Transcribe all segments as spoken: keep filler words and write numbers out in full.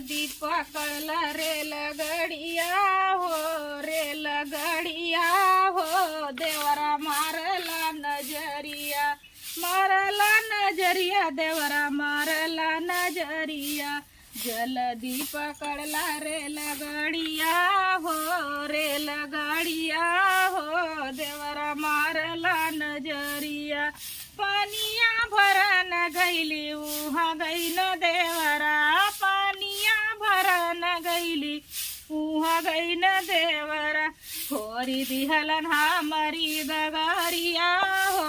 जल्दी पकड़ला रेलगड़िया हो, रेलगड़िया हो, देवरा मारला नजरिया, मारला नजरिया, देवरा मारला नजरिया। जल्दी पकड़ला रेलगड़िया हो, रेलगड़िया हो, देवरा मारला नजरिया। पनिया भरन गइली उहाँ गइन देवरा, पनिया भरन गइली उहाँ गइन देवरा। फोरी दिहलन हमरी गगरिया हो,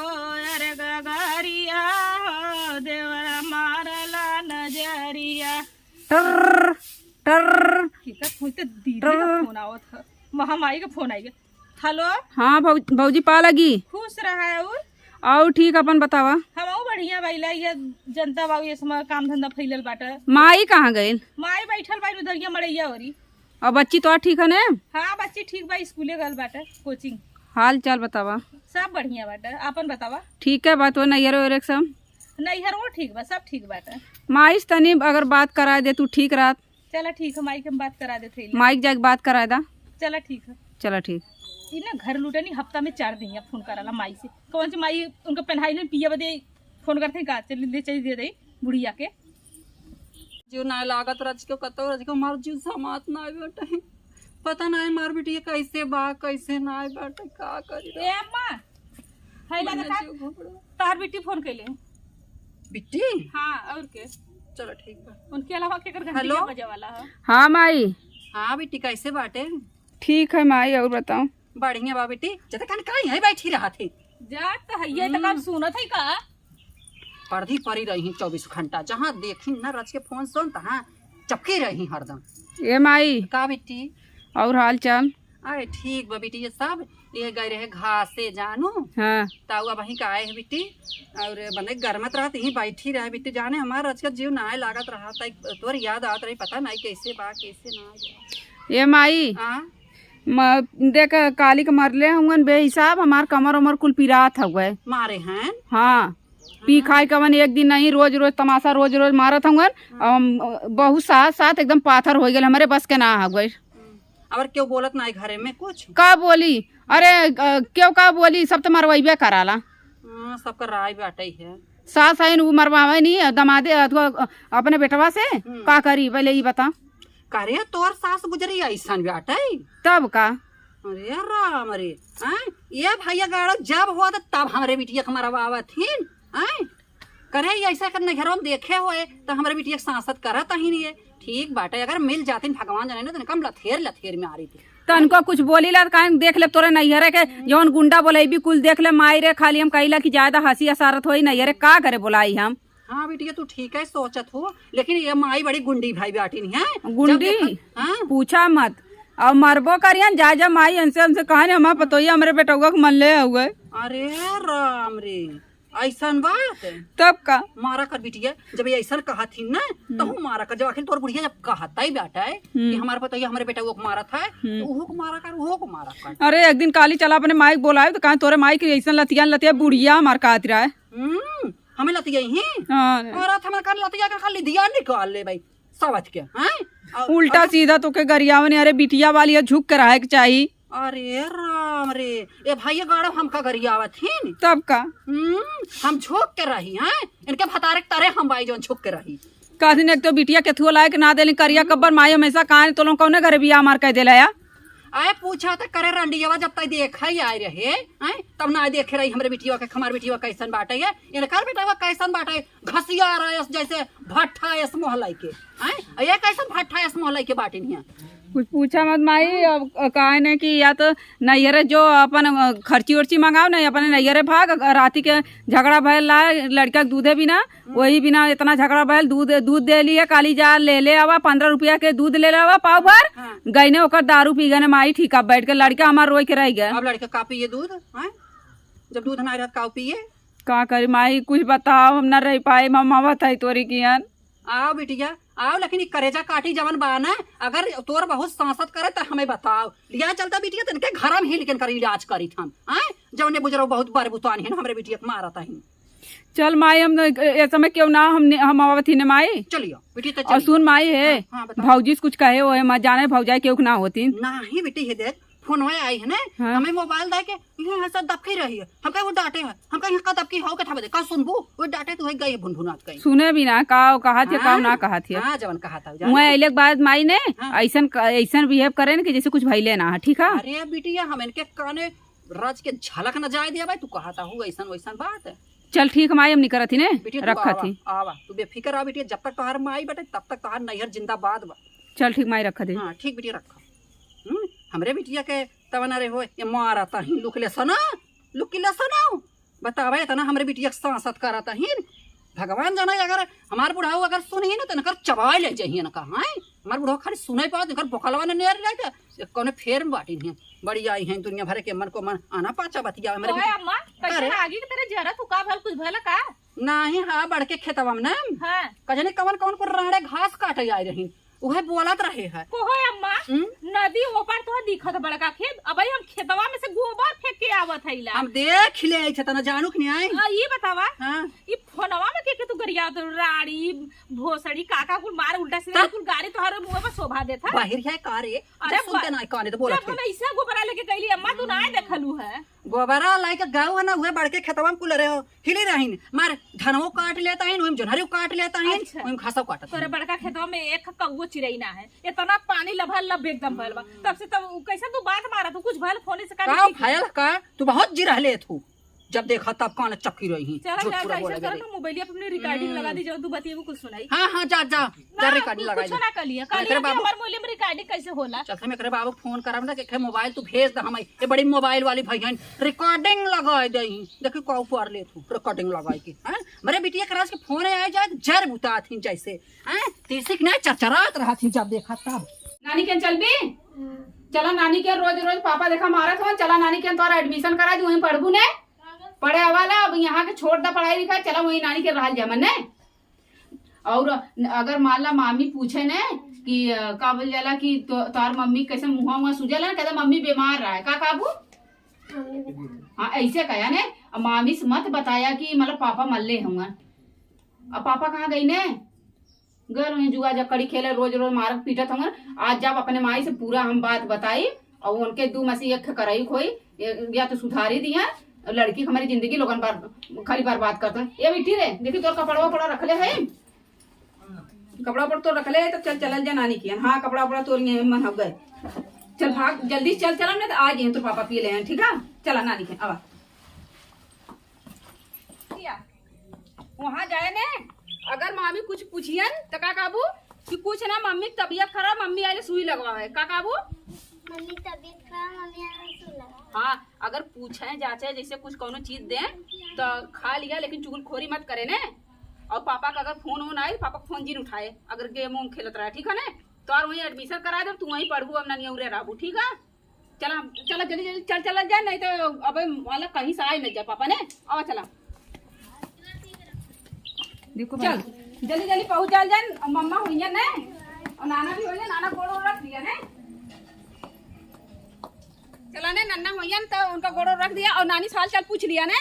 अरे गगरिया हो, देवरा मारला नजरिया। टर, टर, केकर फोन? त दीदी का टर। फोन आवत ह। वहाँ माई का फोन आई गया। हेलो। हाँ भौ-, भौजी पा लगी। खुश रहा। और? और ठीक, अपन बतावा। हमहू बढ़िया बाइला, ये जनता बाबू ये समय काम धंधा फैलल बाटे। माई कहाँ गइल? माई बैठल बाई उधरिया मड़ैया ओरी। और बच्ची तो ठीक है ने? हाँ, बच्ची ठीक बा, स्कूले गल बाटे, कोचिंग। हाल चाल बतावा। सब बढ़िया बाटे, आपन बतावा। ठीक है, बात वो नैहर वैहर सब? नैहर वो ठीक बा, सब ठीक बाटे। माई से तनी अगर बात करा दे तू, ठीक रहत। चला ठीक है, माई के हम बात करा देते हैं। माई के जाके बात करा दा। चला ठीक है। चला ठीक। ई ना घर लुटनी हफ्ता में चार दिन या फोन कराला माई से। कौन सी माई उनका पहनाई ले पिया बदे फोन करते हैं का? चल ले चल दे दे बुढ़िया के। जो ना लागत रच के कतो रच के मार जीव समात ना बेटा। पता ना है मार बेटी कैसे बा, कैसे ना बेटा, का करी रे? ए अम्मा, है मने लगा का? जीव घबरा। तार बेटी फोन कैले। बिट्टी? हाँ, और के? चलो ठीक बा। उनके अलावा केकर घंटी हेलो? के बजे वाला है? हाँ माई। हाँ बिट्टी, कैसे बाटे? ठीक है माई, और बताओ? बढ़िया बा बिट्टी। जते कन काई है बैठी रहत है? जा तो है, ये तो हम्म। काम सुनत है का? पर्दी परी रही चौबीस घंटा, जहाँ देखी ना रच के फोन सुन, तहाँ चपकी रही हरदम। ए माई। का बिट्टी? और हाल चाल? अरे ठीक बा बिट्टी, ये सब ये गए रहे घासे जानू। हाँ। ताऊ अब वहीं का आए है बिट्टी, और बने गरमत रहत यहीं बैठी रहे बिट्टी। जाने हमार रच के जीव नाय लागत रहत है, तोर याद आवत रही, पता नाय कैसे बा कैसे ना बा। ए माई। हाँ। म-, देख काली के मरले हुअन बेहिसाब, हमार कमर उमर कुल पिरात हउए। मारे हैं? हाँ। पी खाए कवन एक दिन नहीं, रोज रोज तमाशा रोज रोज मारत हउअन। हाँ। अम, बहुत साथ साथ एकदम पाथर होइ गइल, हमरे बस के ना हउए। हम्म। और क्यों बोलत ना है घरे में कुछ? का बोली? अरे, अ, क्यों का बोली, सब तो मरवइबे कराला। हाँ, सबका राय बाटे है। सास है उ मरवावे नहीं, दमादे अथवा अपने बेटवा से हम्म। का करी, पहले ई बता। करे तोर सास गुजरी ऐसन बाटे? तब का? अरे राम रे, हैं? ये भैया गाड़ो जब होत तब हमरे बिटिया के मरवावत हिन, हैं? करे ऐसा कर नैहरों में देखे होए त हमरे बिटिया के सांसत करत ही नहीं है। ठीक बाटे, अगर मिल जातिन भगवान जाने ना तो इनका हम लथेर लथेर में आ रही थी। तनको कुछ बोली ला, काहे देख ले तोरे नैहरे के, जौन गुंडा बोलैबी कुल देख ले, माई रे, खाली हम कहिला कि ज्यादा हंसी हसारत होई, नैहरे का करे बोलाई हम। हाँ बिटिया, तू ठीक है सोचत हो, लेकिन ये माई बड़ी गुंडी भाई बाटी नहीं है। गुंडी? जब देखा, हाँ। पूछा मत। और मरबो करियन, जा जा माई, इनसे, इनसे कहा नहीं, हमार पतोहिया हमरे बेटौआ के मन ले हुए। अरे राम रे, ऐसन बात? तब का? मारा कर बिटिया, जब ये ऐसन कहा थी ना, हम्म। तहू मारा कर, जब आखिर तोर बुढ़िया जब कहता ही बाटा है कि हम्म। हमारे पतोहिया हमरे बेटौआ को मारा था, हम्म। तो उहो को मारा कर, उहो को मारा कर। अरे एक दिन काली चला अपने माई के बोलाए, तो कहा तोरे माई के ऐसन लतिया लतिया बुढ़िया हमार कहत रहा है। हम्म, हमें लतिया ही? हाँ। औरत हमें कर लतिया के खाली दिया निकाल ले भाई, सवत के, हैं? और उल्टा अब सीधा तोके गरियावने, अरे बिटिया वाली है, झुक के रहे के चाही। अरे राम रे, ए भाई, ये गाड़ो हमका गरियावत हिन। तब का? हम्म, हम झुक के रही, हैं? इनके भतारे के तरे हम बाई जौन झुक के रही। कहथिन एक तो बिटिया केथुओ लायक ना देली करिया कब्बर माई हमेशा कहानी तो लोग कौने घरे बियाह मार कह देला या? आए पूछा त करे रंडियावा जब तक देखा ही आए रहे, हैं? तब ना देखे रही हमरे बिटिया के, हमार बिटिया कैसन बाटे ये। इनकर बेटवा कैसन बाटे, घसिया रहे जैसे भट्ठा एस मोहलाई के, हैं? ये कैसन भट्ठा एस मोहलाई के बाटे निया? कुछ पूछा मत माई, अब काहे ने कि या तो नैहरे जो अपन, अ, खर्ची उर्ची मंगाओ ना, अपने नैहरे भाग, अ, राती के झगड़ा भयल ला, लड़का के दूधे बिना, वही बिना इतना झगड़ा भयल, दूध, दूध दे लिए, काली जा ले, ले आवा, पन्द्रह रुपया के दूध ले, ले आवा, पाव भर, हाँ। गईने ओकर दारू पी गने माई, ठीक अब बैठ के लड़का हमार रोई के रह गए। अब लड़का का पिए दूध, हैं? जब दूध ना रहत का पिए? का करी माई, कुछ बताओ, हम ना रह पाए, हम आवत है तोरी कियन। आओ बिटिया, आओ, लेकिन ई करेजा काटी जवन बा ना, अगर तोर बहुत सांसत करे त हमें बताओ। लिया चलता बिटिया, तनके घर में ही लेकिन कर इलाज करी हम, आए? जवने बुजरो बहुत बरबुतान है ना, हमरे बिटिया के मारत है। चल माई, हम ए समय केहू ना, हम, हम आवत ही ने माई। चलियो बेटी, तो और चलियो। सुन माई, हे हाँ, हाँ, बताओ। भौजी से कुछ कहे हो, हम जाने भौजाई केहू के ना होती। नाही बेटी, हे देख, फोनवा आई है ने, हाँ। हमें मोबाइल दे के, ये ऐसा दबके रही है। हम कहे वो डांटे है, हम कहे का दबकी हो के था बदे, का सुनबू? वो डांटे तू है गई है भुनभुनात कहीं। सुने भी ना, का कहा थे, का हाँ, ना कहा थे। हाँ, जवन कहा था, जाने। वहाँ अइले के बाद माई ने हाँ। ऐसन क-, ऐसन बिहेव करे न कि जैसे कुछ भइले ना है, ठीक है? अरे बिटिया, हम इनके काने रच के झलक न जाए दिया भाई, तू कहा था हूँ ऐसन वैसन बात। चल ठीक माई, हम निकरत ही ने, बिटिया, तू रखत आवा, ही। आवा, तू बेफिकर आ बिटिया, जब तक तोहार माई बटे, तब तक तोहार नैहर जिंदाबाद बा। चल ठीक माई, रखत ही। हाँ, ठीक बिटिया, रखा। हम्म, हमरे बिटिया के तब ना रे हो, ये मारत ही, लुक ले सना, लुक ले सना। बतावा, इतना हमरे बिटिया के सांसत करत ही। भगवान जाने, अगर हमार बुढ़ाऊ अगर सुनही ना, तो इनकर चबाए ले जाइए इनका, हैं? हमार बुढ़ाऊ खाली सुने पावत, इनकर बोकलवा ने नेर जाए, तो कौने फेर में बाटी नहीं। बड़ी आई हैं दुनिया भर के मन को मन आना पाचा बतिया हमरे ओए बिटिया। अम्मा, कैसे अरे। आगी के तरह जरत हूँ, का भल, कुछ भल का? नाही, हाँ, बड़के खेतवा में ना। हाँ। कजने कवन कवन को राड़े घास काटे आए रही, उहे बोलत रहे है। को हो अम्मा? हम्म? नदी ओपार तो दिखत बड़का खेत, अब हम खेतवा में से गोबर फेंक के आवत हईला। हम देख ले आई थे, तना जानू कि नहीं आई? आ, ये बतावा, हाँ। ई फोनवा में के, के तू गरिया तो राड़ी, भोसड़ी, काका कुल मार उल्टा सीधा तब? कुल गाड़ी तोहरे मुंह पर शोभा देत है। बाहिर है का रे? अरे जब सुनते बा-, ना काने तो बोलत जब है। हम ऐसे गोबरा लेके गईली अम्मा, तू ना देखलू है। गोबरा लाई के गाँव है ना, उहे बड़के खेतवा में कुल रहे हो, हिली रहीन, मार धनवो काट लेता है, वही जोनहरियो काट लेता है, अच्छा। वही घासो काटत तोरे है। बड़का खेतवा में एक कौओ चिरई ना है, इतना पानी लभल लब एकदम भइल बा। तब से तब उ कैसे तू बात मारा, तू कुछ भल फोन से का काट के भयल का? तू बहुत जिरह लेत हूँ, जब देखा तब कान चक्की रही। चला झूठ जा, पूरा जा, बोले ऐसा कर लगे। ना, मोबाइलिया पे अपने रिकॉर्डिंग हम्म। लगा दी, जो तू बतियेबू कुछ सुनाई। हाँ, हाँ, जा, जा, जा, ना, रिकॉर्डिंग कुछ लगा दे। ना कर लिया, हम कर एकरे लिया कि बाबू हमारे मोबाइल में रिकॉर्डिंग कैसे होला? चल, हम एकरे बाबू फोन करब ना कि मोबाइल तू भेज दे, हम ये बड़ी मोबाइल वाली भैया रिकॉर्डिंग लगा दे। देखी कौ पर ले तू रिकॉर्डिंग लगाए के, हैं? मेरे बिटिया के राज के फोन आ जाए, जर बुता थी जैसे, हैं? तीसी के नहीं चरचरात रहा थी जब देखा तब। नानी के चलबी? चला नानी के, रोज रोज पापा देखा मारत हो, चला नानी के तोरा एडमिशन करा दी, वहीं पढ़बू ने। पढ़े वाला अब यहाँ के छोड़ दा पढ़ाई लिखाई, चला वहीं नानी के रहल जा मने। और अगर मान ला मामी पूछे ने कि, अ, का बोल जाला कि तो, तोहार मम्मी कैसे मुँहा उहा सूजल है, कहते मम्मी बीमार रहा है, का काबू? मम्मी बीमार। हाँ, ऐसे कहा ने, अब मामी से मत बताया कि मतलब पापा मल्ले हुआ। अब पापा कहाँ गई ने? गल वहीं जुआ जकड़ी खेले, रोज रोज मारत पीटत हुआ। आज जब अपने माई से पूरा हम बात बताई, और उनके दू में से एक कराई खोई, या तो सुधारी दिया, लड़की हमारी जिंदगी लोगन बार खाली बर्बाद करत हैं। ए बिट्टी रे, देखी तोर कपड़वा उपड़ा रखले है, कपड़ा उपड़ा तो रखले है, तो चल चलल जा नानी के। हाँ, कपड़ा उपड़ा तोर ये मन हो गए, चल भाग जल्दी चल, चलम ना तो आ जाए तो पापा पी ले हैं, ठीक है? चला नानी के आवा। वहाँ जाए ने, अगर मामी कुछ पूछियन तो का काबू कि कुछ ना, मम्मी की तबीयत खराब, मम्मी आइले सुई लगवावे, का काबू? मम्मी तबीयत खराब, मम्मी आइले सुई लगवावे। हाँ, अगर पूछे जाचे जैसे कुछ कौनो चीज दे तो खा लिया, लेकिन चुगलखोरी मत करे ने। और पापा का अगर फोन वोन आए, पापा का फोन जिन उठाए, अगर गेम वेम खेलत रहे, ठीक है ने? तो और वहीं एडमिशन करा दे, तू वहीं पढ़बू, अब ना नियौरे रहबू, ठीक है? चला, चला, जल्दी, जल्दी, चल, चला जा, नहीं तो अबे वाला कहीं से आए नहीं जा पापा ने। आवा, चला। देखो चल, भाई। जल्दी, जल्दी पहुँच जा, जान, और मम्मा हुई है ने, और नाना भी हुई है, नाना गोड़ ओड़ रख दिया ने। चला ने, नन्ना हुई है, तो उनका गोड़ ओड़ रख दिया, और नानी से हाल चाल पूछ लिया ने,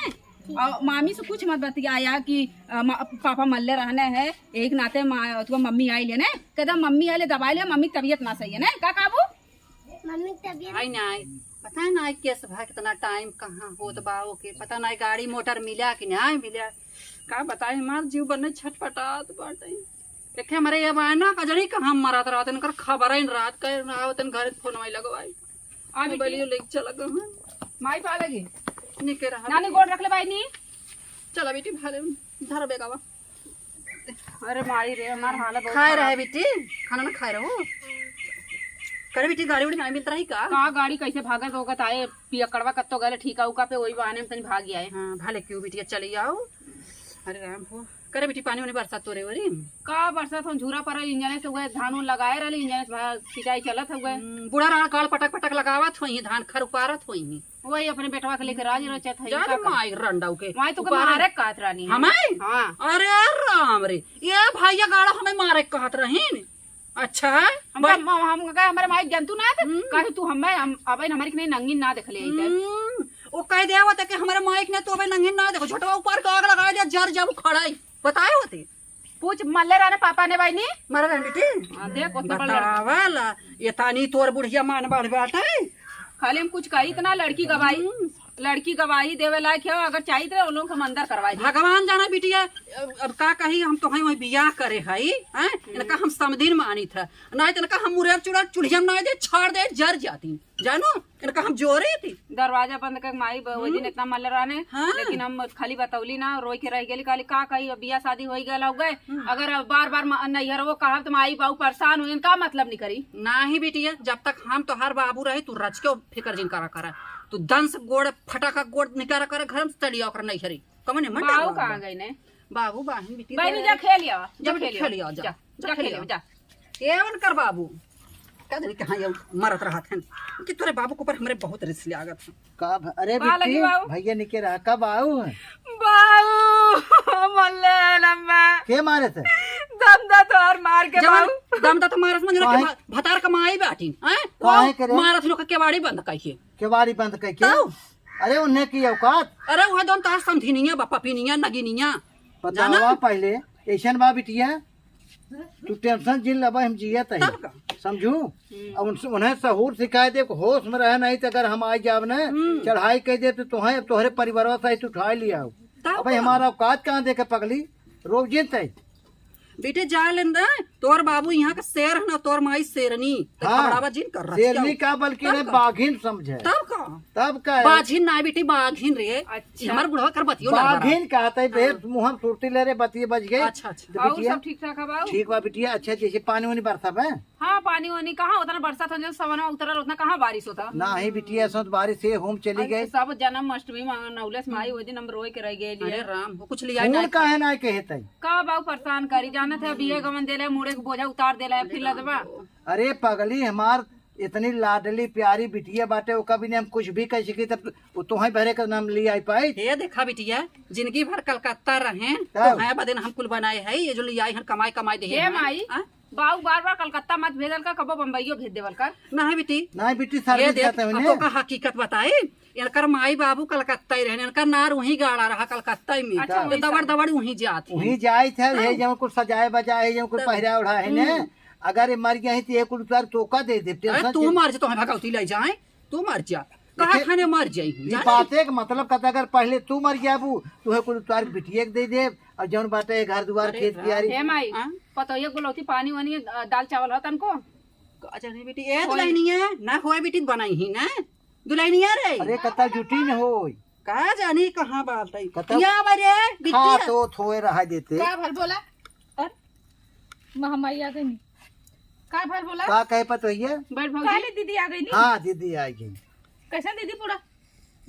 और मामी से कुछ मत बतियाया कि, अ, मा-, पापा मल्ले रहने हैं, एक नाते मा-, अथवा मम्मी आई ले ने, कहता मम्मी आई ले, दवाई ले, मम्मी की तबीयत ना सही है ने, का काबू? मम्मी की तबीयत आई ना आई, पता है ना आई केस भा कितना टाइम कहाँ होत बा ओके, पता ना गाड़ी मोटर मिला कि ना मिला। का बताई, हमार जीव बने छटपटात बाटे। देखे हमरे ये बाय ना कजरी कहाँ मरत रहत, इनकर खबर है रात के ना आवत, घर फोन में लगवाई। आ बेटी। मोबाइलियो लेके चला गए हैं। माई पा लगी। निके रहा नानी बेटी। गोड़ रख ले बाई नी। चला बेटी, भले धर बेगावा। अरे माई रे, हमार हालत बहुत खाए खराब। रहे बेटी, खाना ना खाए रहो। करे बेटी, गाड़ी उड़ी ना मिलत रही का? का गाड़ी कैसे भागत होगत आए, पियकड़वा कत्तो गले ठीका उका पे, वही बहाने में तनी भाग आए। हाँ, भले क्यों बिटिया, चली आओ। अरे राम हो, करे बेटी, पानी उनी बरसात तोरे ओरी? का बरसात, हम झूरा पर इंजने से हुए धान उन लगाए रहले, इंजने से भा-, सिंचाई चलत हुए। हम्म, बूढ़ा रहा काल पटक पटक लगावत होई, धान खर उपारत होई। वही अपने बेटवा के लेके राज रचत है, जा का रे करी? माई रंडाऊ के। माई तो के उपारे। मारे कहत रहनी है। हमें? हाँ। अरे राम रे, ये भैया गाड़ा हमें मारे कहत रहीन। अच्छा, हम बड़ी का, हम, हम का, हमारे माई जंतु ना थे? हम्म। कहे तू हमें, हम, अब हमारी के नहीं नंगी ना देख ले आई थे। हम्म, वो कह दे होते कि हमारे माइक ने तो अबे नंगे ना देखो, झोटवा ऊपर के आग लगाए दे, जर जाबू खड़ाई। बताए होते। पूछ, मल्ले रहने पापा ने बहिनी? मरे रहने बेटी। हाँ, देख, ओतना बड़ लड़का। बतावा ला, ये तानी तोर बुढ़िया मान बढ़ बाटे। खाली हम कुछ कही इतना, लड़की गवाही, हम्म। लड़की गवाही देवे लायक है, अगर चाहित रहे, वो लोग हम अंदर करवाई दी। भगवान जाना बिटिया, अब, अब का कही, हम तो हैं वही बियाह करे हई, हैं? हम्म। इनका हम समधिन मानित है, नहीं तो इनका हम मुरेर चुड़ा चुल्हिया में ना दे, छाड़ दे, जर जाती, जानो, इनका हम जोरे थी। दरवाजा बंद करके माई ब-, वही दिन हम्म। इतना मल रहने, हाँ। लेकिन हम खाली बतौली ना, रोई के रह गेली, कहली, "का कही, अब बियाह शादी होई गल, हो गए, हम्म। अगर अब बार बार म-, नैहर वो कहब तो माई बाऊ परेशान हुई, का मतलब नहीं करी?" नाही बिटिया, जब तक हम तोहार बाबू रहे, तू रच के फिकर जिन करा करा, तू दंस गोड़ फटाका गोड़ निकारा करा, घर में चलिया ओकर नैहरी। कमने मन बाऊ डरवा कहाँ बा? गई ने? बाबू बाहिन बिटिया बहिनी, रे। जा खेल आवा, जा जा खेल खेल आवा, आवा, जा, जा, जा जा खेल खेल आवा। आवा, जा। ए उनकर बाबू, का जाने कहाँ ये मरत रहत हैं कि तोरे बाबू के ऊपर हमरे बहुत रिस लागत है। का भ-, अरे का लगी बिट्टी, बाबू? भैया निके रहा, का बाऊ? बाऊ, मल्ले लम्बा। के मारे थे? दम दा तोहर मार के जवन बाऊ। दम दा तो मारत मन काहे? भतार का माई बाटी, हैं? काहे वो करे? मारत लोग के केवाड़ी बंद कइके। केवाड़ी बंद कइके? तब? अरे उन्हें की औकात? अरे वह दोन तार समधिनिया, बा पपिनिया, नगिनिया। बतावा जाना? पहले, ऐसन बा बिटिया, तू टेंशन जिन लबा, हम जियत है। तब का? समझू? हम्म। अब उनसे, उन्हें सहूर सिखाए दे, होश में रहे, नहीं तो अगर हम आ जाब न, हम्म। चढ़ाई कह दे, तो तोहे, तोहरे परिवारवा से तू उठा लिया हो। तब अब का? हमारा औकात कहाँ देखे पगली? रोक जिन तय। बेटे जा लेन दे, तोर बाबू यहाँ का शेर है ना, तोर माई शेरनी। तो हाँ, घबरावा जिन कर रहा शेरनी है। का बल्कि तब ने का? बाघिन समझे। तब का? तब का है? बाझिन ना बेटी, बाघिन रे। अच्छा। ई हमार बुढ़वा कर बतियो लड़ रहा। बाघिन कहते बे, हाँ। मुँह में सुरती ले रे, बतिये बच गए। अच्छा, अच्छा। तो और बिटिया, सब ठीक ठाक है बाबू? ठीक बा बिटिया। अच्छा, जैसे पानी वानी बरसा बे? हाँ, पानी वानी कहाँ उतना बरसात हो, जो सवनवा उतरल उतना कहाँ बारिश होता? नाही बिटिया, सब बारिश से होम चली अरे गए। सब जन्म अष्टमी मा-, नौलेस माई, हम्म। वो दिन हम रोए के रह गए लिए। अरे राम, वो कुछ लिया फूल ना काहे ना कहे तई? का बाऊ परेशान करी, जानत है, बिये गमन देले, मुड़े के बोझा उतार देले है, फिर लदबा। अरे पगली, हमार इतनी लाडली प्यारी बिटिया बाटे, ओका बिना हम कुछ भी कह सकी, तब वो तोहे भरे का नाम ले आई पाई। हे देखा बिटिया, जिंदगी भर कलकत्ता रहें, तब? तोहे बदे न हम कुल बनाए है, ये जो ले आई हन कमाई कमाई दे हे हैं। माई, हाँ? बाऊ बार बार कलकत्ता मत भेजल कर, कबो बम्बईयो भेज देवल कर। नहीं बेटी, नहीं बेटी, ये सर्विस देख, जाते हुए अब ने। तो का हकीकत बताई, इनकर माई बाबू कलकत्ता ही रहने, इनकर नार वहीं गाड़ा रहा कलकत्ता ही में। अच्छा, तो वहीं दबड़ से। दबड़ वहीं जात है। वहीं जाए थे, हाँ। ये जब कुछ सजाए बजाए, जब कुछ तब। पहिरा ओढ़ा है ने, हम्म। अगर ये मर गया है तो ये कुल उतार तो का दे दे, अरे टेंशन तू के। मर जा, तो हम भगवती ले जाए, तू मर जा, कहा देखे, खाने मर जाई, ई जाने? बाते के मतलब कहता, अगर पहले तू मर जाबू, तो है कुल उतार बिटिया के दे दे, और जौन बाटे घर दुआर अरे खेत राम। कियारी। हे माई, हाँ? पतोहिया गुलौती पानी वानी, अ, दाल चावल हो तनको? का जाने बेटी, ए होए। दुल्हनिया, ना होए बेटी, बनाई ही ना। दुल्हनिया रे। अरे, कतई जुटी न होई। का जानी कहाँ बात है। कतई या बरे, बिटिया। खा तो थोए रहा देते। का भल बोला? अरे, महामाई आ गई। का भल बोला? का कहे पतोहिया? बैठ भौजी। काले दीदी आ गई नी? हाँ, दीदी आ गई। कैसन दीदी पूरा?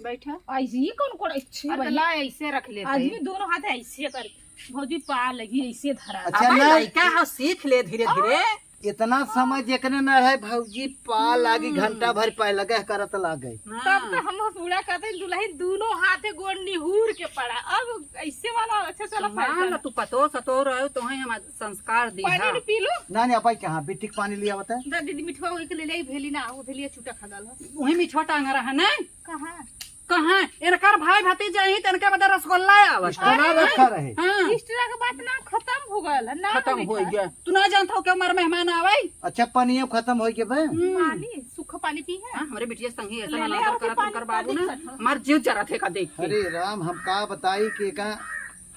बैठा। ऐसे ही कौन कोड़ा अच्छी अरे, तो भाई। ला, ऐसे रख लेते। आदमी दोनों हाथ ऐसे कर, भौजी पा लगी, ऐसे धरा। अच्छा, अबे ना। लइका हो, सीख ले धीरे धीरे। इतना समय जेकने ना रहे, भौजी पा लागी, हम्म। घंटा भर पाए लगे, करत लागे। हाँ। तब तो हम बूढ़ा कहते, दुल्हन दोनों हाथे गोड़ निहूर के पड़ा। अब ऐसे वाला अच्छा चला मान लो, फैशन। तू पतो सतो रहो, तो है हम संस्कार दी, पानी हाँ। नहीं पी लो। ना, नहीं, अपाई कहाँ, बिट्टी के पानी लिया होता है। दा दीदी, मिठवा वही के ले ले, भेली ना, वो भेलिया छूटा खा डाल। वही मिठवा टांगा रहा ना। कहाँ? कहाँ? इनकर भाई भतीजा ही, तो इनके बदे रसगुल्ला आवत। स्टोना रखा रहे। हाँ। स्टोना के बात ना खत्म हो गल है, ना खत्म हो गया। तू ना जानत हो कि हमार मेहमान आवे? अच्छा, पानियो खत्म हो गया बे? हम्म। पानी, सूखा पानी पी है? हाँ, हमरे बिटिया संगी ऐसा ले, ले, ना और करत, पानी उनकर बाबू ना, दिक्कत है। हमार जीव जरत है का देख के। अरे राम, हम का बताई कि का,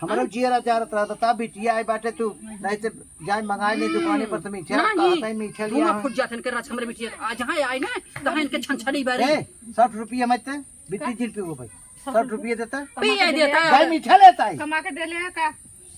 हमरा हाँ। जियरा जरत रहता, ता बिटिया आई बाटे तू, नहीं तो जाए मंगाए ले दुकाने पर तो मीठा, नहीं, कहता है मीठा लिया धुआं है। फूट जात है इनके रच हमरे बिटिया। आज हाँ आई ना, तो हाँ इनके छनछनी बारी। ए, साठ रुपया मत दे, बिट्टी का? जिन पीबो भाई। साठ रुपया देता? पिए देता। भाई मीठा लेता है। कमा के दे ले का?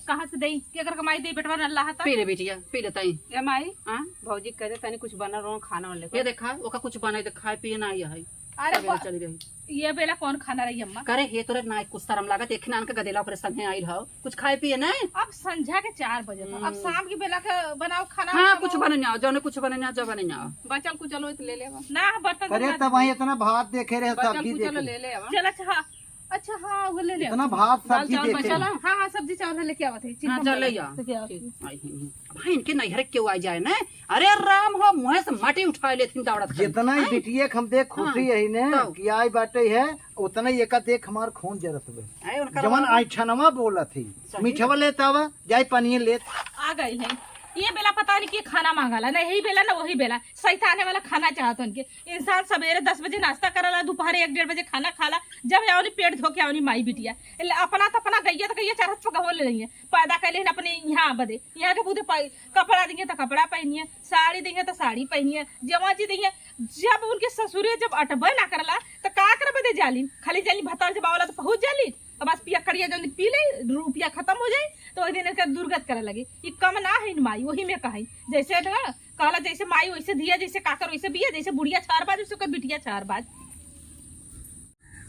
कहाँ से देई? केकर कमाई देई बेटवा न अल्लाह ता? पी ले बिटिया, पी लेता है। ए माई, हाँ? भौजी कह दे तनी कुछ बना रो खाना वाले ये को। देखा, ओका कुछ बनाई दे, खाए पिए ना आई है। अरे सवेरे ब-, चली रही। ये बेला कौन खाना रही अम्मा? करे हे तोरे ना कुछ शर्म लागत, एक नान के गदेला ओकरे संगे आई रहो। कुछ खाए पिए ना? अब संझा के चार बजे था। अब हम्म। शाम के बेला के बनाओ खाना हाँ, वाना कुछ बनाओ। बने ना, जौने कुछ बने ना, जब बने ना। बचल कुचल होई तो ले लेवा। ना, बर्तन करे धोना तब वहीं इतना भात देखे रहे, बचल सब्जी कुचल देखे। ले लेवा। चल, अच्छा, हाँ। अच्छा, हाँ, वो ले ले। इतना भात दाल सब्जी चावल देखे। बचा ला। हाँ, हाँ, सब्जी चावल है, लेके आवत है, चिंता हाँ, चल, मत ले कर। जा। लेके आवत है। ठीक। आई, आई, आई। भाई, इनके नैहर के क्यों आ जाए ना? अरे राम हो, मुँह से माटी उठा लेथिन दौड़त करके। जितना ही हैं? बिटिया के हम देख खुशी हाँ, यही ने तब। कि आई बाटे है, उतना ही एका देख हमार खून जरत बे। अरे, उनका जवन बाबा ऐठनवा बोलत ही, सही। मीठवा लेत आवा, जाई पनिये लेत। आ गई है। ये बेला पता नहीं कि खाना मांगाला, ना यही बेला, ना वही बेला। शैताने वाला खाना चाहत उनके। इंसान सवेरे दस बजे नाश्ता करला, दोपहर एक डेढ़ बजे खाना खाला, जब आवनी पेट धो के आवनी माई बिटिया। एले अपना तो अपना गैया तो गैया चार हाथ पकहो ले रही है, पैदा कर लेन अपने यहाँ बदे, यहाँ के बूते पै-, कपड़ा दिए तो कपड़ा पहनिए, साड़ी दिए तो साड़ी पहनिए, जमा चीज दिए। जब उनके ससुरे जब अटबे ना करला तो का कर बदे जालिन, खाली जालिन भतार जब आवला तो पहुँच जालिन, तो बस पियक्कड़िया जल्दी पी ले, रुपया खत्म हो जाए, तो वही दिन इनका दुर्गत करे लगे। ये कम ना है इन माई, वही में कहे, जैसे ना कहला, जैसे माई वैसे धिया, जैसे काकर वैसे बिया, जैसे बुढ़िया छार बाज, वैसे कोई बिटिया छार बाज।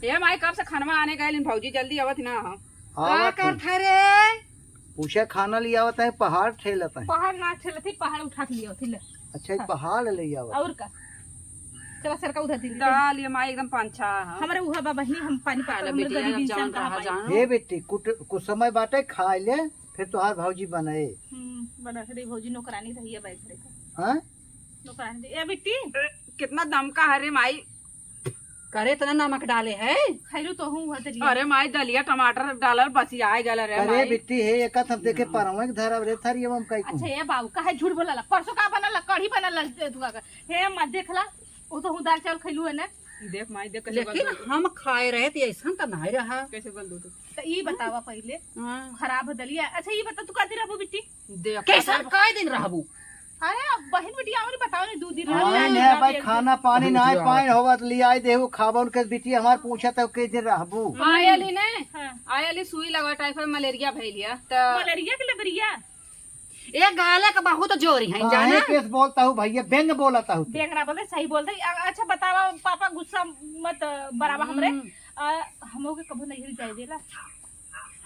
ए माई, कब से खनवा आने गए, लेकिन भौजी जल्दी आवत ना हो। आवत का हूँ। करत है रे? पूछे खाना ले आवत है, पहाड़ ठेलत है। पहाड़ ना ठेलत है, पहाड़ उठा के ले आवत है, ले। अच्छा, ये हाँ। पहाड़ ले आवत है। और का? चला सरका उधर दीदी। दाल ये माई एकदम पांचा है। हमरे उहा बा बहिनी, हम पानी खा पत्ता ले हमरे बेटी, गरीबी अब इंसान जवन कहाँ रहा पाई। जानो। हे बेटी, कुट-, कुछ समय बाटे खाए ले, फिर तोहार भौजी बनाए। हम्म, बना के दे भौजी, नौकरानी रही है भाई घरे का। हाँ? नौकरानी दे। ए बिट्टी। ए, कितना दमका है रे माई। करे इतना नमक डाले है। खैरू तो हूँ हुआ तेरी। अरे माई, दलिया टमाटर डालल बसियाए गल रे अरे माई। बिट्टी है, एक हम देखे परवा के धरब रे थरिया में हम कई अच्छा, ए बाबू, काहे झूठ बोलला? परसों का बनल, कढ़ी बनल, तू का, हे मत देखला, वो तो हूँ दाल चावल खैलू है ना। देख माई, देख कैसे लेकिन गल दो। हम खाए रहे तो ऐसा तो नहीं रहा। कैसे गल दो तू? तो ई बतावा पहले। हाँ। खराब हो दलिया। अच्छा, ई बता, तू कहती रहबू बिट्टी? देख, कैसन कै दिन रहबू? अरे, अब बहिन बिटिया और बताओ ने, दू दिन हाँ, रहबू, ने रात भाई, एक खाना दिन। पानी ना पाए होवत, ले आई देहू, खाबा उनके बिटिया हमार पूछत है, कै दिन रहबू? आयली ने? हाँ। आयली सुई लगवा, टाइफाइड मलेरिया भइलिया, त मलेरिया के लबरिया? ए गाले के बहुत जोरी है, काहे जाना? केस बोलता हूँ भैया, बेंग बोलता हूँ तू। बेंग ना बोलते, सही बोलते। अ-, अच्छा बतावा पापा, गुस्सा मत बरावा हमरे। हम्म। अ, हमो के कभो नहीं जाए देला।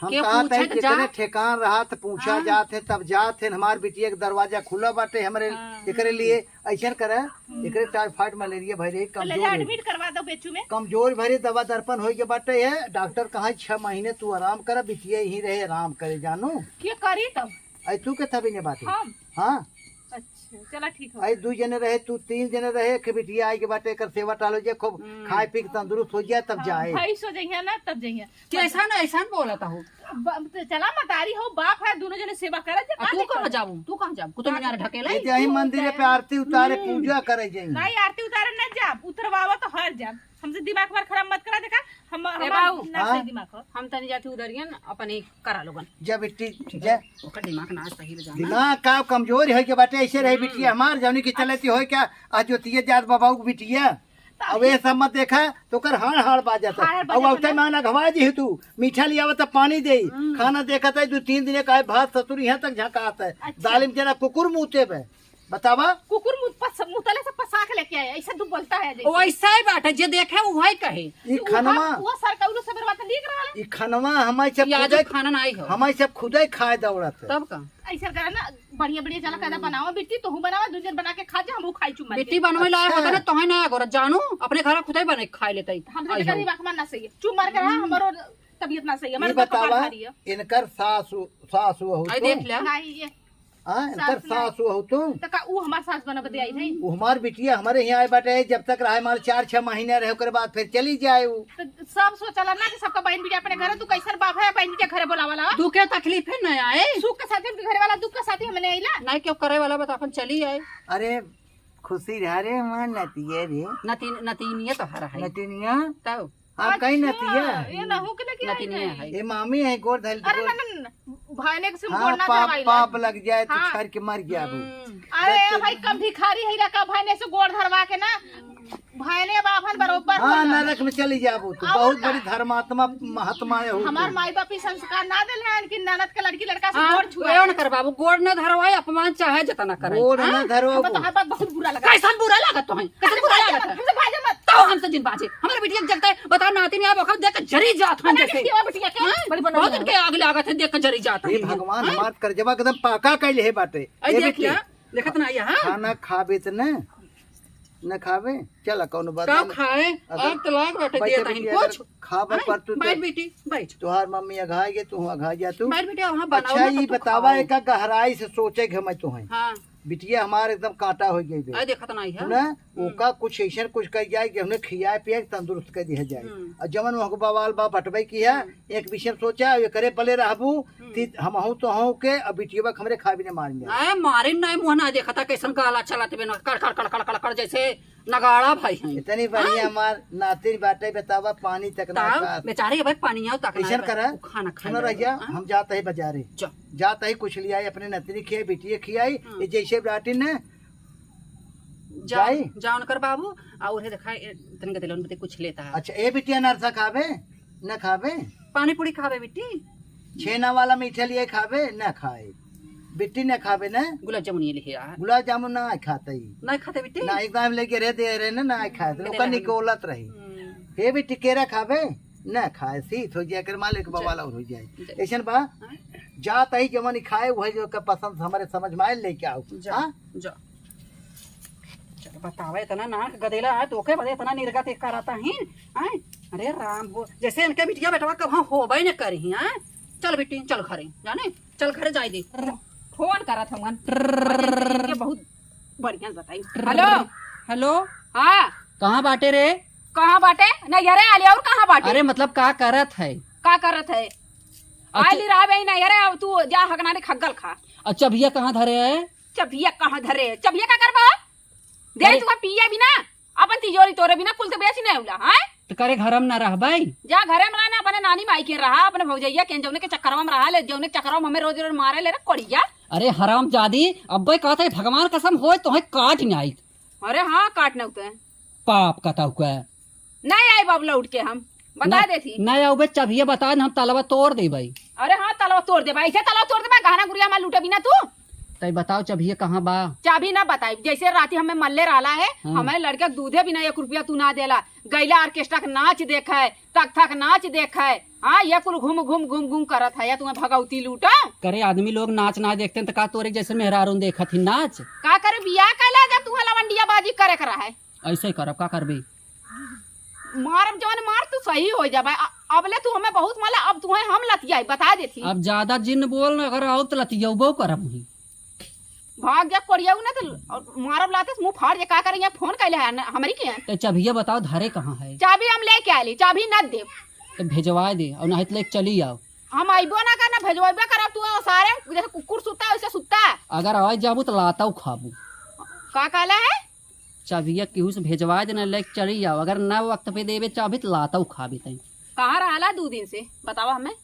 हम के कहा था पूछत जा? जितने ठेकान रहा तो पूछा हाँ। जात है, तब जात है, हमार बिटिया के दरवाजा खुला बाटे हमरे हाँ। एकरे लिए। ऐसन करे, हम्म। एकरे टाइफाइड मलेरिया भरे तो ले जा कमजोर है। एडमिट करवा दो बेचू में। कमजोर भरे दवा दर्पण होई के बाटे है, डॉक्टर कहा छह महीने तू आराम कर, बिटिया यहीं रहे, आराम करे जानू। के करी तब? आई तू के थबी ने बाटे? हम? हाँ। अच्छा, चला ठीक हो। आई दू जने रहे, तू तीन जने रहे, एक बिटिया आई के बाटे, एकर सेवा टालो जे खूब हम्म। खाए पी के तंदुरुस्त हो जाए तब हाँ, जाए। भैंस हो जइहे ना तब जइहे। कैसन ऐसन बोलत हो? ब-, तो चला मतारी हो, बाप है, दोनों जने सेवा करत जा, आ, का तू दिक्कत? कहाँ जाबू? तू कहाँ जाबू? कुतुब मीनार ढकेले? ये जाई मंदिर पे आरती उतारे, हम्म। पूजा करे जाई। नहीं, आरती उतारे न जाब, उतरवावा तो हर जाब। हमसे दिमाग हमार खराब मत करा, देखा, हम, ए हमार बाबू, ना सही हाँ? दिमाग हो। हम तनी जाती उधरियन, अपन ही करा लोगन। जा बिट्टी, ठीक जा। है, ओकर दिमाग ना सही ले जाना। दिमाग का कमजोर है के बाटे, ऐसे रहे हम्म। बिट्टी हमार, जानी कि चलती हो क्या, आज जोतिया जात बाबा के बिटिया। अब ये सब मत देखा, तो कर हाड़ हाड़ बाजत है। हाड़ हाड़ अब बाजत अब है। तय मान अघवा जी है तू, मीठा लियावत है, पानी दे, हम्म। खाना देखत है, दो तीन दिन का है, भात ससुर यहाँ तक झकात है। अच्छा। दालिम जना कुकुर मुते बे। बतावा। कुकुर मुत-, पस-, मुतले से पसा के लेके आए, ऐसा तू बोलता है जैसे। ओ, ऐसा ही बात है, जे देखे वही कहे। ई तू खनवा उठा, वो सर का उलो सबर बात लिख रहा है। ई खनवा हमारे सब ई आज खुदे, खाना ना आई हो। हमारे सब खुदे खाए दौड़त है। तब का? ऐसा करा ना, बढ़िया बढ़िया चला कायदा बनावा, बिट्टी, तोहू बनावा, दू जन बना के खा जा, हमहू खाई चुम्मा बिट्टी के। बनवे लायक अच्छा। होता ना, तोहे ना गोरा जानू, अपने घर खुदे बने के खाए लेते। हमसे आई बेकार हो। दिमाग मार ना सही है। चुप मार के रहा, हम्म। हमारो तबीयत ना सही है, ये हमारे तो कपार बतावा, भारी है। इनकर सासु, सासु हो आई तो? देख ले। नहीं, ये हाँ, इनकर सास ना। सासु हो तो? तो का ऊ हमार सास बना बदे आई नहीं? वो हमार बिटिया हमारे यहाँ आए बाटे, जब तक रहे हमारे चार छह महीने रहे, ओकरे बाद फिर चली जाए वो। तो सब सोचला ना कि सबका बहन बिटिया अपने घरे, तू कैसन बाप है, बहन बिटिया घरे बोलावला? दुख के तकलीफ है ना आए। सुख के साथी, घरे वाला दुख के साथी हमने आइला। नहीं क्यों करे वाला बता, अपन चली आए। अरे खुशी रहा रे हमार नतिया रे। नतीन-, नतीनिया तो हरा है। नतीनिया? तब? आप कहीं अच्छा, नतिया है? ये नहू के लेके आई नतीनिया नहीं? है। ये मामी है, गोड़ धइल अरे गोड़। ना, ना, ना, भाई ने किसी हाँ, गोड़ ना पाप, धरवाई ना। पाप लग जाए तो हाँ। छर के मर गया वो। हम्म। अरे बस भाई, कम भिखारी है इलाका, भाई ने से गोड़ धरवा के ना, भाई ने बाभन बरोबर हाँ, बोला। नरक में चली जाबो तू। और बहुत का? बड़ी धर्मात्मा, महात्मा है हो हमार तू। माई बाप ई संस्कार ना देले हैं कि ननद के लड़की लड़का से हाँ, गोड़ छुआ। ओए न कर बाबू, गोड़ न धरवाए, अपमान चाहे जितना करे। गोड़ हाँ? न धरवाबो। हम तो हर बात बहुत बुरा लगा। कैसन बुरा लागत तो है? कैसन बुरा लागत है? हमसे भाजे मत। तो हमसे जिन बाजे। हमारे बिटिया के जगते बताओ, नाती नहीं आए, बखत देख के जरी जात हन पता जैसे। नहीं क्यों बिटिया के हाँ? बड़ी बनल बहुत है। इनके आग लागत है, देख के जरी जात हे हन। भगवान, हाँ? हमार करजवा एकदम पाका कैले हे बाटे। आई ए देख बिटिया। क्या? देखत ना आइया, हाँ? खाना खाबे त न। न खाबे? चला, कौनो बात का ना। खाए? अगर आग तो लाग बाटे, बैठे दिया नहीं बैठे कुछ। अगर खाबे आए, पर तू बैठ तो बेटी, बैठ। तोहार मम्मी अघाई गे, तू अघाई जा तू। बैठ बेटी, वहाँ बनाओ अच्छा, ना, ई तब तू बतावा, खाओ। एका गहराई से सोचे के हम तू हैं। हाँ। बिटिया हमार एकदम कांटा हो गई बे। अरे देखत नहीं है। सुना, हम्म। ओका कुछ ऐसा कुछ कर जाए कि हमने खियाए पियाए तंदुरुस्त कर दिया जाए। हम्म। और जवन वहाँ को बवाल बा बटबे की है, हम्म। एक विषय सोचा, ये करे पले रहबू, हम्म। ती हमहू तो हूँ के, अब बिटिया बा हमरे खा भी नहीं मारेंगे। अरे मारे नहीं, मुँह ना देखा था, कैसन गाला चलाते बे ना, कड़, कड़, कड़, कड़, कड़, कड़, जैसे नगाड़ा भाई हैं। इतनी बढ़िया हाँ। हमार नातिन बाटे, बतावा, पानी तक ना तब का। बेचारे के भाई पानी आओ तक ना ऐसन है, करा, वो खाना खाए सुनो ना, रहिया, हाँ? हम जात है बाजारे। जा। जात है कुछ लियाई, अपने नतनी खियाई, बिटिया खियाई, हाँ। ये जैसे बाटी ने जाओ, जाई? जाओ उनकर बाबू, और उहे देखा, ए, तनिक दिलन बते कुछ लेता है। अच्छा, ए बिटिया नरसा खाबे? न खाबे? पानी पूरी खाबे बिट्टी? छेना वाला मीठा लिए खाबे? न खाए। बिट्टी न खाबे न? गुलाब जामुन ये लिहे आ। गुलाब जामुन ना खाते ही। नहीं खाते बिट्टी? ना, एक दाम लेके रह दे रहे न, ना खाए। बेटे ओकर ना। निकोलत रही। हम्म। हे बिट्टी केरा खाबे? न खाए। सीत हो जाए, कर मालिक जी। बवाला हो जाए। जी। ऐसन बा? हाँ। जात ही जवन खाए, वही जो का पसंद हमारे समझ में आए, लेके आओ। जा, हाँ? जा। चल बतावा, इतना नाक गदेला है, तोके बदे इतना निर्गत एक कराता ही, हैं? अरे राम हो, जैसे इनके बिटिया बेटवा कब होबे न करी, हैं? चल बेटी, चल घरे, जाने, चल घरे जाए दे। फोन करत हवन, इनके बहुत बढ़िया बताई। हेलो, हेलो। हाँ। कहाँ बाटे रे? कहाँ बाटे? नैहरे आले, और कहाँ बाटे? अरे मतलब का करत है? का करत है? अच्छा। आइली रहबे ही नैहरे, अब तू जा हगनाने खग्गल खा। अच्छा, भैया कहाँ धरे है? चबिया कहाँ धरे? चबिया का करबा? दे अरे। तू पिया बिना, अपन तिजोरी तोरे बिना कुल तो बेच नहीं होला, हैं? तो करे घर में ना रहबै? जा घरे में रहा ना, अपने नानी माई के रहा, अपने भौजैया के जौने के चक्करवा में रहा ले, जौने के चक्करवा में हमें रोज रोज मारे ले रे कोढ़िया। अरे हराम जादी, अब्बे कहत है भगवान कसम होए तोहे काट नहीं आई। अरे हाँ, काट न उते। पाप कतौ के। नहीं आइब अब लौट के हम, बता ना, देथी। नहीं आउबे, चबिया बता, हम तलवा तोड़ देबै। अरे हाँ, तलवा तोड़ देबै, ऐसे तलवा तोड़ देबै, गहना गुरिया हमार लूटे बिना तू। तै बताओ, चबिया कहाँ बा? चाबी ना बताई, जैसे राती हमें मल्ले रहला है, हाँ। हमें लड़के दूधे बिना एक रुपया तू ना देला, गैला ऑर्केस्ट्रा के नाच देखे, तख्ता के नाच देखे, हाँ, ये कुल घूम घूम घूम घूम करत है, या तुम्हें भगौती लूटो। करे आदमी लोग नाच ना देखते हैं तो का तोरे जैसे मेहरारून देखत ही नाच? का करे बियाह कैला जब तुम्हें लवंडिया बाजी करे के रहे? ऐसे ही करब, का करबी? मारब जवन मार, तू सही हो जाबे। अ-, अबले तू हमें बहुत माला, अब तुहे हम लतियाई, बता देथी। अब ज्यादा जिन बोल न, अगर आओ तो लतियौबो करब ही। भाग जा कोड़ियाऊ ना तो, और मारब लाते से मुंह फाड़ जे का करेंगे, फोन कैले है न, हमरी के है। तो चाबिया बताओ, धरे कहाँ है? चाबी हम लेके आली, चाबी न देब। तो भेजवा दे, और नहीं तो लेके चली आओ। हम अइबो ना करना, भेजवाबे करब, तू सारे जैसे कुकुर सुत्ता है, वैसे सुत्ता है। अगर आ जाबू तो लाता खाबू। का कहला है? चाबिया केहू से भेजवा देना, लेके चली जाओ। अगर ना वक्त पे देबे चाबी, तो लाता खाबे तई। कहाँ रहला दू दिन से, बतावा हमें।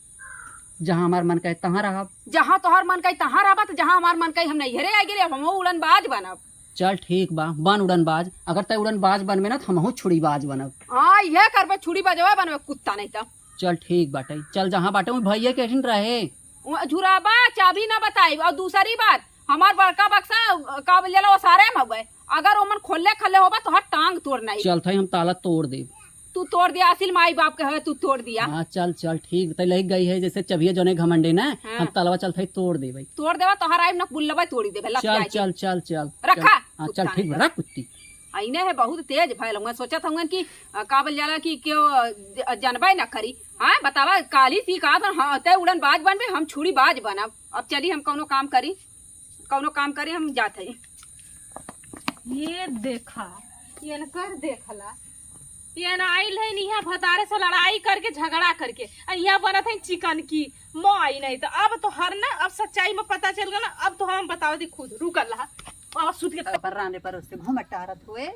जहाँ हमार मन कहे, तहाँ रहब। जहाँ तोहर मन कहे, तहाँ रहबा, तो जहाँ हमार मन कहे, हम नैहरे आ गेले, अब हमहू उड़नबाज बनब। चल ठीक बा, बन उड़नबाज। अगर तै उड़नबाज बनबे ना, तो हमहू छुड़ीबाज बनब। हाँ, यह करबे, छुड़ी बजवा बनबे, कुत्ता नहीं तो। चल ठीक बाटे, चल जहाँ बाटे, वहीं भैया के ठिन रहे। वो झुराबा, चाबी ना बताई। और दूसरी बात, हमार बड़का बक्सा, अ, का बोल जाला, वो सारे में हउवे। अगर ओमन खोलले खले होबा, तो हर टांग तोड़ नहीं। चल थाई, हम ताला तोड़ देब। तू तोड़ दिया, असिल माई बाप के हवे, तू तोड़ दिया। हाँ, चल, चल, ठीक, तै लग गई है जैसे चबिया जौने घमंडे ना, हाँ। हम तलवा चल थाई तोड़ देबै। तोड़ देबा, तोहर आइब ना, बुल्लबा तोड़ी देबे, लतिया चल, के। चल, चल, चल, रखा, चल। हाँ, चल, कुत्ता ठीक, नहीं रख कुत्ती। अइने है, बहुत तेज भयल हुआ, सोचत हुआ कि, अ, का बोल जाला कि केहू, अ, ज-, जनबे ना करी। हाँ, बतावा, काली सी कहा था, हाँ, तै उड़नबाज बनबे, हम छुड़ीबाज बनब। अब चली, हम कौनो काम करी, कौनो काम करी, हम जात हई। ये देखा, ये न कर देखला, ये न आइल है, इहाँ भतारे से लड़ाई करके, झगड़ा करके, आ इहाँ बनत है चिकन की माई। नहीं तो अब तो हर ना, अब सच्चाई में पता चल गया ना, अब तो हम बताओ दी खुद, रुकल रहा। अब सुत के पर राने पर उससे घूम टारत हुए,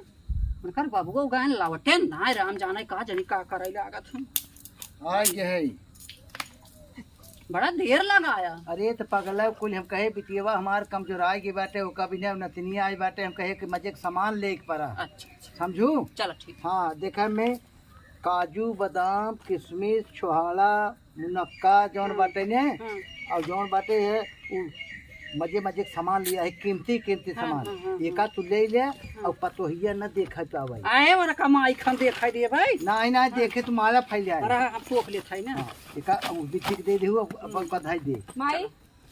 उनकर बबुआ गायन लौटे ना, राम जाने का जनी का करे लागत हम। आ गए है। बड़ा देर लगाया। अरे त पगला कुल हम कहे बिटियवा हमार कमजोराई गई बाटे, ओका बिना नतनिया आई बाटे, हम कहे कि मजे के सामान ले के परा। अच्छा, अच्छा। समझू? चलो ठीक। हाँ, देखा मैं काजू, बादाम, किशमिश, छोहाड़ा, मुनक्का जौन हम्म। बाटे ने, हम्म। और जौन बाटे है उ मजे मजे के सामान लिया है, कीमती कीमती हाँ, सामान। हाँ, हाँ, एका हाँ। तू ले ले हाँ। और पतोहिया न देखे पावे। आए वाला कमाई खान देखाई दे भाई। नहीं, नहीं, हाँ। देखे तो मारा फैल जाए। अरे, हम टोक लेत है ना। हाँ, एका उ बिट्टी के दे दे, अब, अब हम्म। बधाई दे। माई,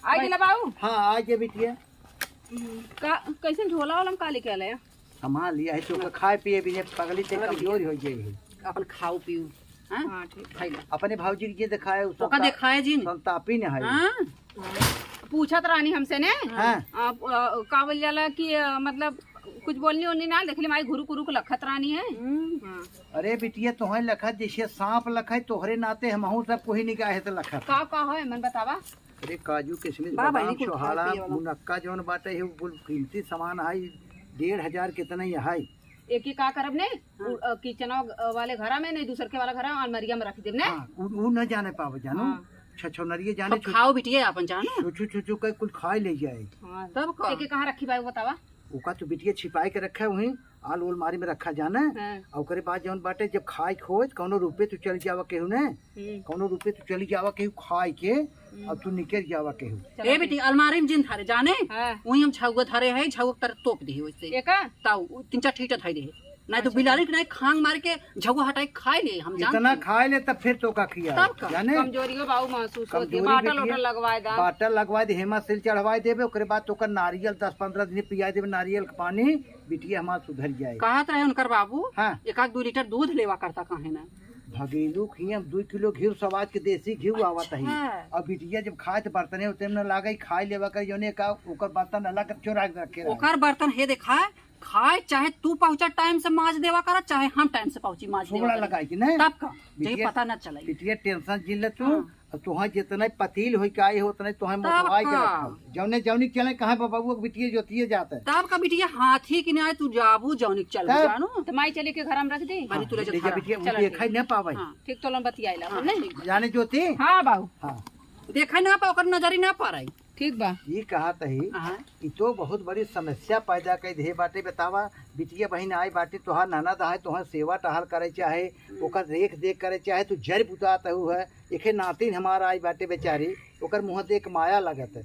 आ गेला बाबू? हाँ, आ गया बिटिया। हम्म, का, कैसन झोला वाला में का लेके आला है? संभाल लिया है, तो ओकर खाए पिए भी नहीं, पगली ते कमजोर हो गई है। अपन खाओ पियो, हाँ? हाँ, ठीक। खाई ला। अपने भौजी के जे दिखाए, उ ओका संता-, दिखाए जिन। संतापी ने है। हाँ? पूछत रानी हमसे ने। हाँ। आप, अ, का बोल जाला कि, अ, मतलब, कुछ बोलनी ओलनी ना, देख ले माई घुरुक उरुक लखत रानी है। हम्म। हाँ। अरे बिटिया, तोहे लखत जैसे सांप लखे, तोहरे नाते हमहू सब कोई निगाहे से लखत। का, का है, मन बतावा? अरे काजू, किशमिश, बा बहिनी, बादाम, कुल खाए छोहाड़ा, पिए वाला। मुनक्का जौन बाटे, है, उ कुल कीमती सामान है, डेढ़ हजार कितना ही है। एक ही का करब ने, हाँ। उ, अ, किचनवा, अ, वाले घरा में, नहीं दूसर के वाला घरा में, अलमारिया में रख देब ने। हाँ, उ, उ न जाने पावे, जानो। हाँ। छछनरिये जाने, तब छु-, खाओ बिटिया, अपन जानो। छुछू, छुछू के कुल खाए ले जाए। हाँ। तब का? एक ही कहाँ रखी बा, वो बतावा। ओका तो बिटिया छिपाए के रखे हुई, आल ओलमारी में रखा जाना। हाँ। और ओकरे बाद जौन बाटे, जब खाए खोए, कौनो रूपे तू चल जावा केहू ने, हम्म। कौनो रूपे तू चली जावा केहू खाए के, हम्म। और तू निकल जावा केहू। चलो ए बेटी, ठीक। अलमारी में जिन धरे जाने, हाँ। वही हम झउआ धरे है, झउआ तर तोप दी वैसे। एका? ताऊ, तीन चार ठीटा धरे है। नहीं तो अच्छा। बिलारी के नहीं खांग मार के झउआ हटाए खाए ले, हम जानते इतना हैं। खाए ले तब फिर तो का खिया तब का? जाने? कमजोरियो बाऊ महसूस होती है। कमजोरी बाटल बिटिया, ओटल लगवाए दा। बाटल लगवाए दे, हेमा सिल चढ़वाए देबे, ओकरे बाद तो ओकर नारियल दस पन्द्रह दिन पिया देबे, नारियल के पानी। बिटिया हमार सुधर जाए। कहत रहे उनकर बाबू, हाँ। एक आध दू लीटर दूध लेवा करता, काहे ना? भगेलू खियम, दू किलो घी सवाज के देसी घी आवत है। अच्छा। अब बिटिया जब खाए त बर्तने होते में न लागे, खाए लेवा कर, जौने का ओकर बर्तन अलग चोरा के रखे रहे। ओकर बर्तन हे देखा, खाए चाहे तू पहुँचा टाइम से माज देवा करा, चाहे हम टाइम से पहुँची माज देवा सुगड़ा करी। लगाई कि नहीं? तब का? चाहे बिटिया, पता न चले। बिटिया टेंशन जिन ले तू। हाँ। अब तोहे जितने पतील होई के आई हो, उतने तोहे तब मोटवाई के का? रखब। जौने जौनी चले कहाँ बबुआ के बिटिया जोतिए जात है। तब का बिटिया हाथी के न्याय तू जाबू जौनी के चलबू तब? जानो। तो माई चली के घर में रख दी। बनी तू ले जा ले जा धारा। बिटिया, चलो उनके ठीक। खाई न पावे। हाँ। ठीक, तो लन बतियाइला, हाँ, नहीं? ठीक बा। जाने ज्योति? हाँ बाबू। हाँ। देखा ना पा, ओकर नजरी ना पड़े। ठीक बा। ई कहत ही, हाँ। ई तो बहुत बड़ी समस्या पैदा कर दे बाटे। बतावा, बिटिया बहिन आई बाटे, तोहार ननद आए, तोहार सेवा टहल करे चाहे, हम्म। ओकर रेख देख करे चाहे, तू जर बुतात हु है, एखे नातिन हमार आई बाटे बेचारी, ओकर मुँह देख माया लगत है।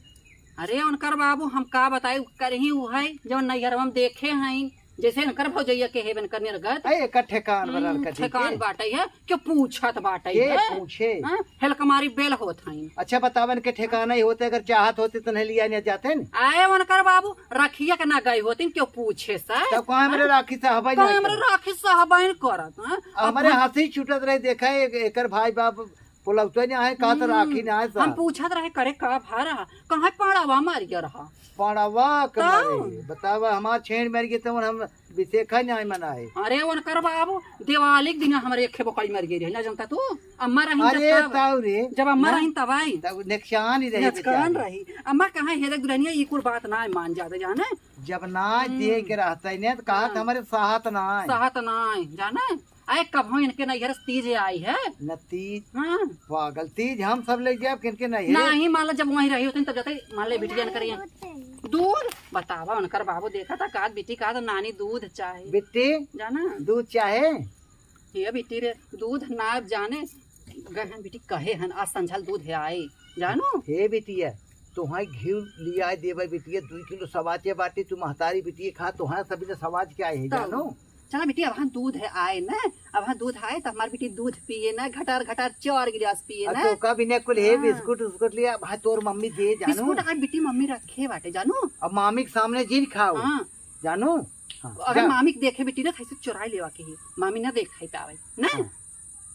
अरे उनकर बाबू, हम का बताई, करही उ है, जौन नैहरवा में देखे हैं, जैसे इनकर भौजैया के हेबे इनकर निर्गत। अरे, एकर ठेकान बा हम्म, लड़का जी ठेकान के। बाटे है, क्यों पूछत बाटे के है? पूछे? हाँ, हेलकमारी बेल होत हईन। अच्छा, बतावन के ठेकाना ही होते, अगर चाहत होते तो नहीं लिया नहीं जाते न? आए उनकर बाबू, रखिया के ना गए होते, क्यों पूछे सर? तब कहाँ हमरे हाँ? राखी साहब कहाँ ना हमरे करत? राखी साहब करत, हाँ? अब हमारे हम हाथ ही छूटत रहे, देखा एक, एकर भाई बाप पुलौते ने आए, कहा तो हम्म, राखी ना आए हम साहब। पूछत रहे, करे का भा रहा, कहाँ पाड़ावा मार गया रहा? पाड़ावा के तब? मारे, बतावा, हमार छेड़ मर गए, तवन हम बिसेखा न्याय मनाए। अरे, उनकर बाबू, दिवाली के दिन हमरे एक खेबो कई मर गए रहे, ना जानता तू? अम्मा रही अरे, तब, तब रे, जब अम्मा ना? रही तब आई। तब नेकसान ही रहे नेकसान बेचारी। रही। अम्मा कहाँ, हे देख दुल्हनिया, ई कुल बात ना मान जावे, जाने? जब ना हम्म। दिए के रहता है ने, तो कहा हाँ। था हमारे साहत ना है। साहत ना है, जाने? आए, कब हम इनके नैहर से तीज आई है? न तीज। हाँ। पागल, तीज हम सब ले जाब, किनके नैहर? नहीं, मान लो, जब वहीं रही होती, तब जाते, मान ले, बिटिया न करिए। दूध, बतावा, उनकर बाबू देखा था, कहा, "बेटी, कहा था, नानी, दूध चाहे।" बेटी, जाना? दूध चाहे? ये बेटी रे, दूध ना जाने, गहन बेटी कहे हन, आज संझल दूध है आए, जानो? हे बिटिया, तोहाई घी लिया देवे बिटिया, दुई किलो सवाचे बाटे, तू महतारी बिटिया खा, तोहाई सभी ने सवाच के आए हैं, तब। जानो? चला बेटी, अब हाँ दूध है आए ना, अब हाँ दूध आए तो हमार बेटी दूध पिए ना, घटार घटार चार गिलास पिए अब ना। तो का बिना कुल हे हाँ। बिस्कुट उस्कुट लिया, भाई तोर मम्मी दे जानो। बिस्कुट आज बेटी मम्मी रखे बाटे जानो। अब मामी के सामने जिन खाओ हाँ। जानो। हाँ, अगर जा। मामी के देखे बेटी ना, तो ऐसे चुराई लेवा के ही, मामी ना देखाई पावे ना। हाँ।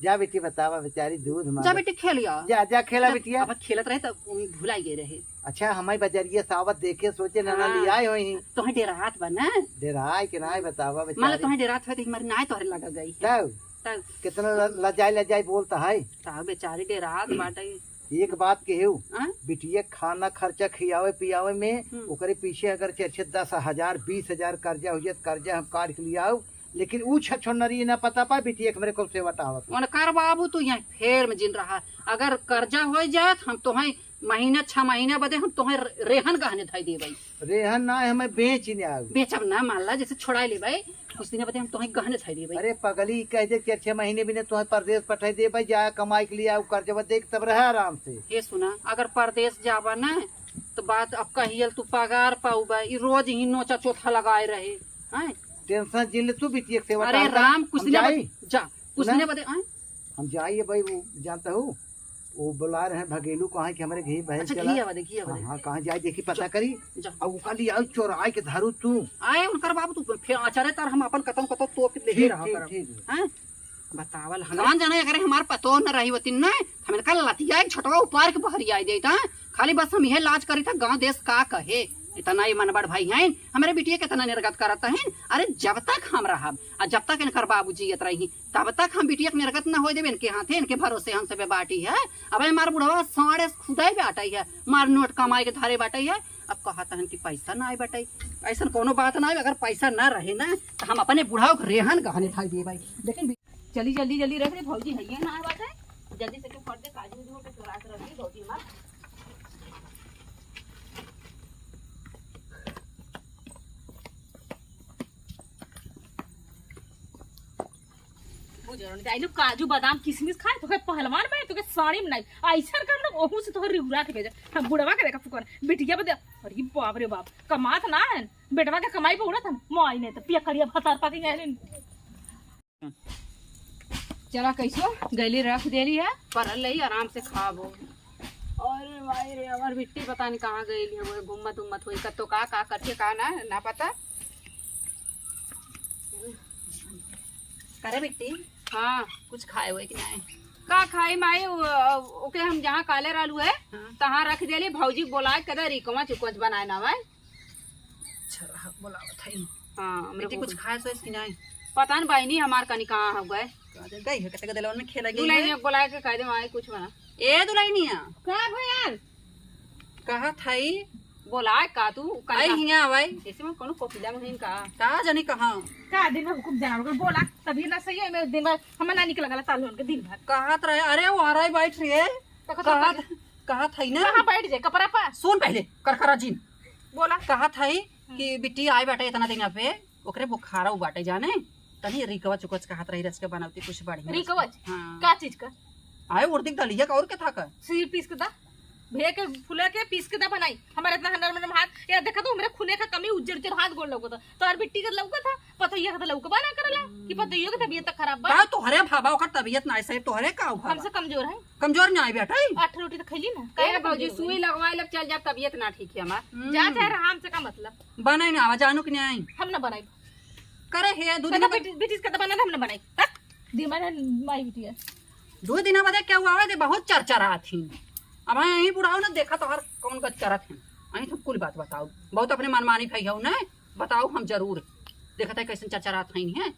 जा बेटी, बतावा बेचारी दूध मांगत। जा बेटी, खेलिया। जा, जा खेला जा, बिटिया। अब खेलत रहे तो भुलाई गए रहे। अच्छा, हमारी बजरिया सावत देखे सोचे ना, ना हाँ। लियाए होई। तोहे डेरात बा ना? डेराए के ना, बतावा मान लो बेचारी। तोहे डेरात होई तो हमारी नाय तोहरे लगा गई। तब? तब? कितना ल-, लजाई, लजाई बोलता है। तब बेचारी डेरात बाटे। एक बात केहू, हाँ? बिटिया खाना खर्चा खियावे पियावे में, हम्म। ओकरे पीछे अगर चार छः दस हजार, बीस हजार कर्जा हो जाए, कर्जा हम काट के लियाऊ, लेकिन ऊ छछोनरी ना पता पाए, बिटिया के हमरे कब से वटावत। उनकर बाबू तू यहाँ फेर में जिन रहा, अगर कर्जा हो जाए, हम तोहे महीना, छह महीना बदे हम तोहे रेहन गहने धई देबै। रेहन ना, हमें बेच ही नहीं आऊ। बेचब ना, मान ला, जैसे छोड़ाई लेबै, कुछ दिन बदे हम तोहे गहने धई देबै। अरे पगली, कह दे कि छह महीने भी नहीं, तोहे परदेस पठाई देबै, जा कमाई के लिए आऊ, कर्जवा दे के तब रहे आराम से। ये सुना, अगर परदेस जाबा ना, तो बात अब कहियल तू पगार पाउबा, ई रोज ही नोचा चोथा लगाए रहे, हैं? टेंशन जिन ले तू, बिटिया के सेवा अरे टहल कर। राम, कुछ हम दिन जाई? बदे, जा, कुछ ना। दिन बदे, हैं? हम जाइए भाई, वो जानता हूँ, वो बुला रहे हैं भगेलू को, हाँ, कि हमरे घी भैंस अच्छा, चला। घी आवा दे, घी आवा हाँ, दे। हाँ, कहाँ जाए, देखी, पता जा, करी। जा। अब ओका लिए आउ चोराए के धरू तू। आए उनकर बाबू, तू फिर अचारे तार हम अपन कतम कतम तोप के लेके ठीक, रहा ठीक, करब। ठीक। हैं? बतावल, हनुमान जाने अगर हमार पतो न रही होती न, हम इनका लतिया एक छोटवा उपार के बहरी आई देता। खाली बस हम यह लाज करी था, गाँव देश का कहे। इतना ही मनबड़ भाई हैं, हमरे बिटिया के इतना निर्गत करत हैं। अरे, जब तक हम रहब, आ जब तक इनकर बाबू जियत रही, तब तक हम बिटिया के निर्गत न होए देबे। इनके हाथे, इनके भरोसे हम सबे बाटी है। अब हमार बुढ़वा साढ़े खुदाई बाटई है, मार नोट कमाई के धरे बाटई है। अब कहत हन कि पैसा ना आए बाटई, ऐसन कोनो बात ना आए। अगर पैसा ना रहे ना, तो हम अपने बुढ़ाऊ के रेहन गहने ठाई देबे। लेकिन चली, जल्दी जल्दी रख रे भौजी, हइये ना आए बाटे। जल्दी से के फट दे, काजू उजू के चोरा के रख ली भौजी हमार। बुझ रहा नहीं, काजू, बादाम, किशमिश खाए, तोके पहलवान बने, तोके साड़ी में नहीं। ऐसा कर लोग, ओहू से तोके रिहुरा के भेजे। हम बुढ़वा के देखा फुकर, बिटिया बदे, अरे बाप रे बाप, कमात ना है, बेटवा के कमाई पे उड़त है, माई नहीं तो पिया करिया भतार पाके गए नहीं। चला कैसो गैली रख देली है, परल रही, आराम से खाबो। अरे भाई रे, हमार बिट्टी पता नहीं कहाँ गैली है, वो घूमत उम्मत होई, कतो का, का करके का ना, ना पता। करे बिट्टी, हाँ। कुछ खाए हुए कि नहीं? का खाई माई, वो, ओके हम जहाँ काले रहलू है, हाँ। तहाँ रख देली, भौजी बोलाए कदे रिकवच उकवच बनाए ना भाई। अच्छा रहा, बोलावत है। हाँ, हमरे बेटी को कुछ खाए सोए कि नहीं? पता नहीं बहिनी हमार कनी कहाँ हो गए। का जाने गई है, कते के दिलवन में खेला गई दुल्हनिया है। बोलाए के कह दे, माई कुछ बना। ए दुल्हनिया। का भैया? कहा थाई? बोलाए का तू? आई कहा? हिया आवाई। जैसे मैं कोनो कोकिला में हईन का? का जानी कहाँ? का दिन भर हुकुम जना बोला, तभी ना सही है, मैं दिन भर हम ना निकल गला ताल होन के दिन भर। कहत रहे, अरे वो आ रही बैठ रही है। तो कहत कहत, कहत है ना। कहाँ बैठ जाए, कपड़ा पर? सुन पहले, करकरा जीन। बोला। कहत है कि बिट्टी आए बाटे इतना दिन पे, ओकरे बुखारऊ बाटे जाने, तनी रिकवच उकवच कहत रही रच के बनौती कुछ बढ़िया। रिकवच? हाँ। का चीज का? आए उर्दी के दलिया का और के था का? सिर पीस के दा, भे के फुला के पीस के दा बनाई। हमारे इतना नरम नरम हाथ, या देखा तो हमरे खूने का कमी, उज्जर उज्जर हाथ गोड़ लौकत था, तो और बिट्टी के लौकत था, पतोहिया के तो लौकबा ना करला कि पतोहिया के तबीयत तो खराब बा। का तोहरे भाबा ओकर तबियत ना ऐसे, तोहरे का भाबा? हमसे कमजोर है। कमजोर ना आई बेटा। आठ रोटी तो खैली ना। ए काहे भौजी, कमजोर सुई होई? लगवाए लब चल जा, तबियत ना ठीक है हमार। हम्म। जा चाहे रहा, हमसे का मतलब? बनाई ना आवा, जानू कि नहीं आई? हम ना बनाई। करे हे, दो तो दिन ना बाद बिटिस, बिटिस का तो बना ना, हम ना बनाई। हट, दिमाग है माई बिटिया। दो दिन बाद क्या हुआ है, बहुत चर्चा रहा थी। अब हाँ, यहीं बुढ़ाओ ना, देखा तो हर कौन गत करत है। अहीं तुम कुल बात बताओ, बहुत अपने मनमानी भई हो ना, बताओ हम जरूर। देखत है कैसन चर्चा रहा थी है।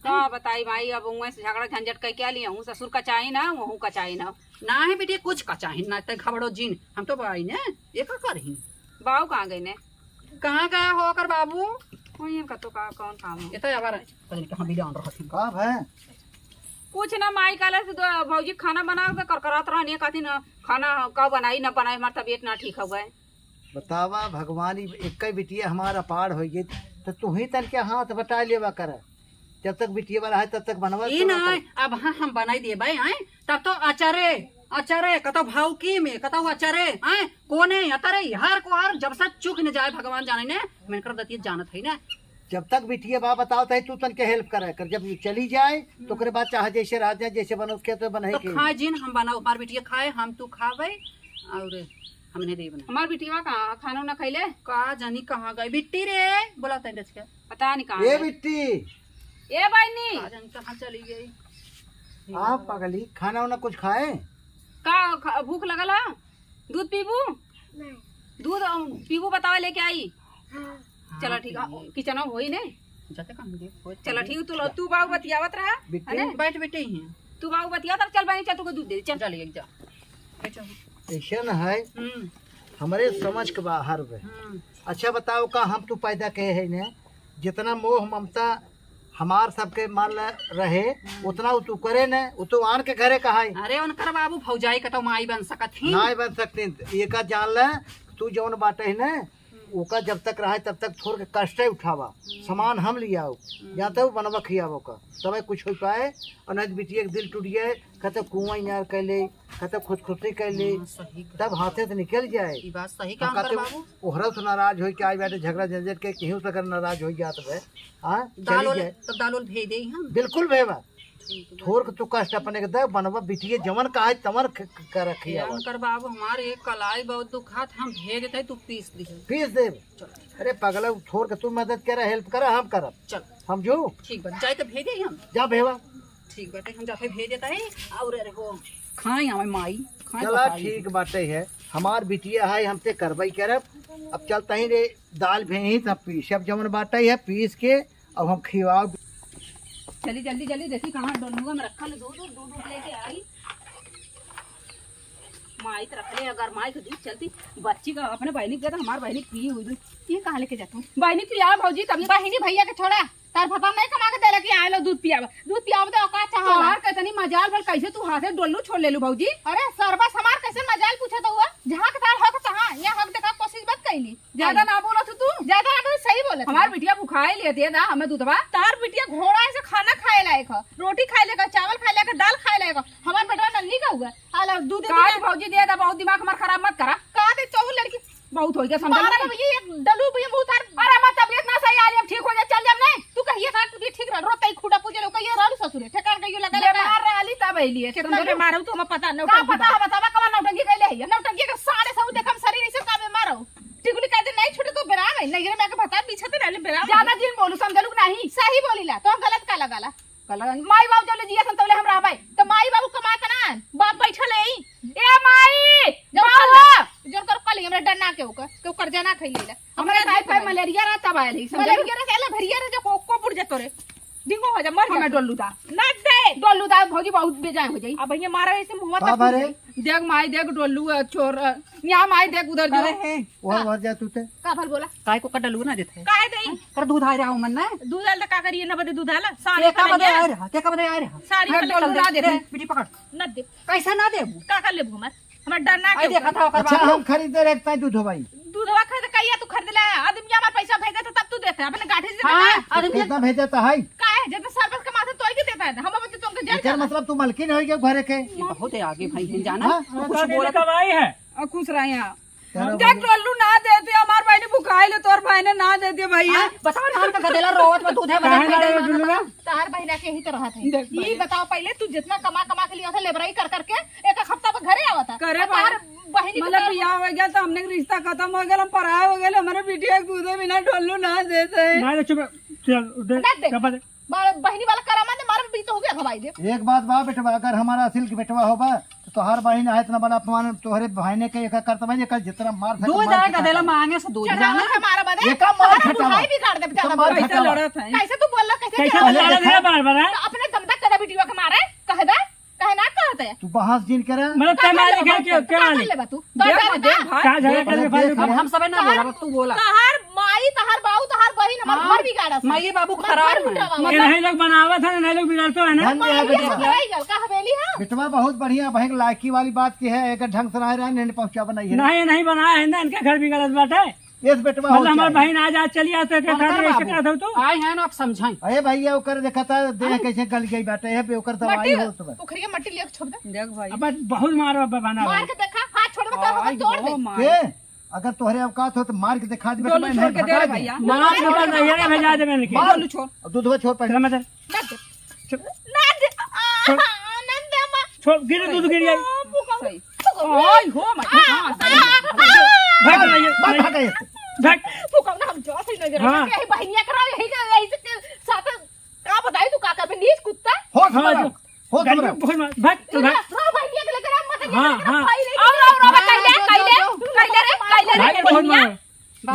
का बताई माई, अब उहाँ से झगड़ा झंझट कई क्या लिया हूँ, ससुर का चाही ना, वहू का चाही ना। ना है बेटी, कुछ का चाही ना, ते घबड़ो जीन, हम तो बाई ने, ये का करही? बाऊ कहाँ गए ने? कहाँ गया हो ओकर बाबू? वही इनका तो का, कौन काम हो? ये तो यार, पता नहीं कहाँ बिलान रहत है। का भय? कुछ ना, माई काले से दो भौजी खाना बना के करकरात रहनी, कहती ना, खाना का बनाई ना बनाई, हमार तबीयत ना ठीक हो गए। बतावा भगवान, ई एक ही बिटिया हमारा पार हो गई, तो तू ही तन के हाथ बटा लेवा कर। जब तक बिटिया वाला है, तब तक बनवा ई चला ना, कर। अब हाँ हम बनाई दिए भाई, आए, तब तो अचारे, अचारे, कतो भावकी में, कतो अचारे, आए, कोने, अतरे, हर को हर, जब से चूक न जाए, भगवान जाने ने, मैं कर दतिये जानत है ना। जब तक बिटिया बा बताओ, तही तू तन के help करे कर, जब चली जाए, तो ओकरे बाद चाहे जैसे रह जाए, जैसे बनो के तो बने तो के। खाए जिन, हम बनाओ, हमार बिटिया खाए, हम तू खावे, और हमने देब ना। हमार बिटिया का खाना ना खैले? का जानी कहाँ गई बिट्टी रे, बोला तैं रच के। पता नहीं कहाँ ए गई। बिट्टी। ए बहिनी। का जानी कहाँ चली गई। आ पगली, खाना उना कुछ खाए? का खा-, भूख लगल है? दूध पीबू? नहीं। दूध, अम, पीबू बतावा लेके आई। हाँ। चला ठीक है, हाँ, किचन में होई ने। जाते काम दे, कोई चला काम ठीक, दे। तू लो, तू बाऊ बतियावत रहा, बिट्टी। है ने? बैठ बेटे ही। तू बाऊ बतियावत रहा, चल बहिनी, चल तू को दूध दे, चल। चल एक जा। बैठो। ऐसे न है, हम्म। हमरे समझ के बाहर बे। हम्म। अच्छा बताओ, का हम तू पैदा कहे है ने, जितना मोह ममता हमार सबके मान ल रहे, हम्म। उतना उ तू करे ने, उ तो आन के घरे कहाई। अरे उनकर बाबू भौजाई का तो माई बन सकत ही। नाई बन सकती, ये का जान ले, तू जौन बाटे है ने, हम्म। ओका जब तक रहे तब तक थोड़ के कष्टे उठावा, हम्म। सामान हम लियाओ, हम्म। या तो बनवा खियाओ का, तबे कुछ हो पाए, और नहीं तो बिटिया के दिल टूट जाए, कहते कुआं यार कर ले, कहते खुदकुशी कर ले, हाँ, सही कहा। तब हाथे से निकल जाए। ई बात सही हम कहा कहते उनकर बाबू। ओहरा से नाराज होई के आई बैठे झगड़ा झंझट के, केहू से अगर नाराज हो जात बे, हाँ, दाल चली उल, जाए। तब दाल उल भेज देई हम। बिल्कुल भेवा। ठीक बा। थोर के तू कष्ट अपने के दे, बनवा बिटिये जवन कहा है तवन ख-, ख-, कर रखी है। उनकर बाबू हमारे एक कलाई बहुत दुखात, हम भेज देते, तू पीस दिहे। पीस दे। चल। अरे पगला, थोर के तू मदद करा, help करा, हम करब। चल। समझू? ठीक बा, जाए तो भेजे ही हम। जा भेवा। ठीक बाटे, हम जाके भेज देता है। और अरे हो, खाए आवे माई, खाए चला पकाई। ठीक बाटे है, हमार बिटिया है, हमसे करवाई करब। अब चलता ही रे, दाल भेही तब पीसब जवन बाटे है, पीस के अब हम खियाओ। चली जल्दी जल्दी, देखी कहाँ डोलुआ में रखल दूध, दूध, दूध, दूध लेके आई। माई तो रखले, अगर माई के दूध चलती, बच्ची का अपने बहनी के दे, तो हमार बहनी पी हुई दूध। ये कहाँ लेके जातू? बहनी पियावा भौजी, तब ये बहनी भैया के छोड़ा। तार भतार नहीं कमा के देला कि आए लो दूध पियावा। दूध पियावा तो का चाहला? तोहार कितनी मजाल भल, कैसे तू हाथे डोलू छोड़ लेलू भौजी? अरे सरबस हमार कैसे मजाल पूछत हुआ? जहाँ के तार हक तहाँ, यहाँ हक देखा कोशिश मत कैली। ज्यादा ना बोला तू, तू। ज्यादा ना बोला, सही बोला तू। हमार बिटिया भुखाए लिए दे दा हमें दूधवा। तार बिटिया घोड़ा ऐसे खाना खाए लायक ह, रोटी खाए लायक ह, चावल खाए लायक ह, दाल खाए लायक ह। हमार बेटवा नन्ही का हुआ। आला दूध दे काट दिया। भौजी दे दा, बहुत दिमाग हमार खराब मत करा। का दे चौहु लड़की बहुत हो गया, समझ बारह नहीं। बजे एक डलू भैया बहुत हर अरे हमार तबियत ना सही आली, अब ठीक हो जाए, चल जाब नहीं। तू कहिए था, तू ठीक रह, रोते ही खूटा पूजे लो, कहिए रहलू ससुरे, ठेकार कहियो लगा लगा। बीमार रहली तब अइली है, कितना समझ लो? बीमार हो तो हमें पता का नौटंकी पता बा। है, बतावा कवन नौटंकी कैले है? नौटंकी के सारे सब देखम शरीर ऐसे का बीमार हो। टिकुली कहते नहीं छूटे तो बेरा गई, नहीं रे मैं के बता पीछे तो रहले बेरा गई। ज्यादा दिन बोलू, समझलू कि नहीं? सही बोलीला, तो गलत का लगाला? कहला, "माई बाबू जब ले जिया सन, तब ले हम रहबै।" तो माई बाबू कमात ना, बाप बैठल है। ए माई, जब बाबू! कर ले, जब कर कल हमरा डरना के ओकर, के ओकर जना खई लेला। हमरा हमरा टाइफाइड, मलेरिया रहा तब आयल है, समझ मलेरिया रहा, चला भरिया रहा, जो को, को बुढ़ जतो रे। डिंगो हो जा, मर जा हमें तू। डोलू दा। ना दे। डोलू दा, भौजी बहुत बेजाय हो जाई। अब ये मारा ऐसे मुंह का तक बारे? फूट जाई। देख माई, देख डोलू, अ, छोर, अ, यहाँ माई देख उधर जो। अरे हे। वहाँ हाँ। मर जा तू ते। का भल बोला? काय को का डलुआ ना देते? काहे देई? अरे दूध आ रहा हूँ मन ना। दूध आल त का करिए ना बदे दूध आला? साड़ी के का बदे पहनिए। आ रहा? के का बदे आ रहा? साड़ी अरे पहले डोलू चल ना दे। देते। बिटी पकड़। ना दे। कैसे ना देबू? का कर लेबू हमार? हमार डर ना आई के देखा ऊपर। था ओकर अच्छा, बाबू। हम खरीदे रहे ताई दूध भाई। दूधवा खरीद कहिया तू खरीद ले? आदमी हमार पैसा भेजे तो तब तू देते। अपने गाठी से हाँ, देते। आदमी कितना भेजे तो है? काहे? जब सरबत के माथे तोड़ के देता है, हम अब तुमके जेल एकर जाना। मतलब तू मलकिन हो गया घरे के। ये बहुत है आगे भाई, हम जाना। हाँ? कुछ बोला तो कमाई है। और खुश रहे यहाँ। तेरा देख, भाई। टोल्लू ना देते, हमार बहिनी भुखाइल है, तोर बहिने ना देते भैया। हाँ, बताओ ना, हम तो गदेला रोवत में दूध है, काहे बता ना दे। रे दुलरा? तार बहिना के ही तो रहत है। देख ई भाई। बताओ पहले, तू जितना कमा कमा के लिया था, लेबराई कर करके, एक एक हफ्ता में घरे आवता। करे और तार भाई। बहिनी के मतलब, तोर बियाह हो गया तो हमने के रिश्ता खत्म हो गया, हम पराया हो गए, हमारे बिटिया के दूधे बिना टोल्लू ना देते हैं। ना, चुप रह। चल, दे, ना दे। चपा दे। बा-, बहिनी वाला करामा ने मार भी तो हो गया हवाई दे। एक बात बा बेटवा, अगर हमारा असिल के बेटवा होबा, तो तोहार बहिन है इतना बड़ा अपमान, तोहरे बहिने के एक करत बा, एकर जितना मार सके, दूध मार जाए के गदेला काटा। मांगे से दूध चढ़ा जाना। के मारा बदे, एका मार तोहरा खटावा। बुढ़ाई बिगाड़ दे बेचारा। एका मार कैसे खटावा। लड़त है? कैसे तू बोल रहा, कैसे कैसे बोल रहा? लड़त है बार बार, हैं? तो अपने दम तक कदा बिटिया के मारे, कह दे। काहे ना कहत है? तू बहस जिन करे। मतलब, का तैं मारी कर लेबा? क्या, क्या का कर मारी? लेबा तू? तो देख, जा ना देख दे। भाई। का झगड़ा कर देख, ले, भाई? देख, अब हम सबे ना बोला, अब तू बोला। तहार माई, तहार बाऊ, तहार बहिन, हमार हाँ। घर बिगाड़त है। माई बाबू हमार खराब घर है। लुटावा ये वाला। नहीं लोग बनावत है, नहीं लोग बिगाड़ते है ना। धन्य है माई बेटवा। बिगाड़ गल, का हवेली है? बेटवा बहुत बढ़िया, बहिन लायकी वाली बात की है, एक ढंग से रहे, रहे, नहीं पहुंचा बनाई है। नहीं, नहीं बनाया है ना, इनके घर बिगाड़त बाटे। यस बेटवा, मतलब, हो हमार जाए। बहिन आज, आज चली आ, तो के कौन खातिर कर ऐसे बाबू? करत हो तू? आए हैं ना, आप समझाएं। अरे भैया, ओकर देखा था, देह हाँ। कैसे गल गई बाटे, है बे, ओकर दवाई मट्टी, हो तो बस। पोखरिया मट्टी लिया के छोड़ दे। देख भाई। अब बहुत मार बा-, बना मार भाई। के देखा, हाथ छोड़ दे, तो आई तोड़ दे। हो मार। के? अगर तोहरे औकात हो तो मार के दिखा दे, बेटा, डोलू मैं छोड़ के दे रे भगा दे। भैया। मार के बस, ये ना भेजा दे मैंने के। मार। डोलू छोड़। अब दूधवा छोड़ पहले। चला, मैं चल। ना दे। चल। ना दे। आ, छोड़। ना दे, माँ। छोड़, गिरे दूध गिर जाए। आ, मुका। सही। ओए हो माय, हाँ, सही। भाग, भाग, भाग। भाग। तू कौन हम जो सही नजर हाँ। यही बहिनिया करा, यही का, यही से के साथ का बताई तू का करबे, नीच कुत्ता? हो हाँ, समझ, जो। हो समझ। बहुत मार, भाग, तू भाग। हाँ, बहिनिया के लेकर आ, मत हाँ, हाँ। भाई रे। और, और, और, कैले, कैले, कैले रे, कैले रे, भाग, बहुत बहिनिया। मार।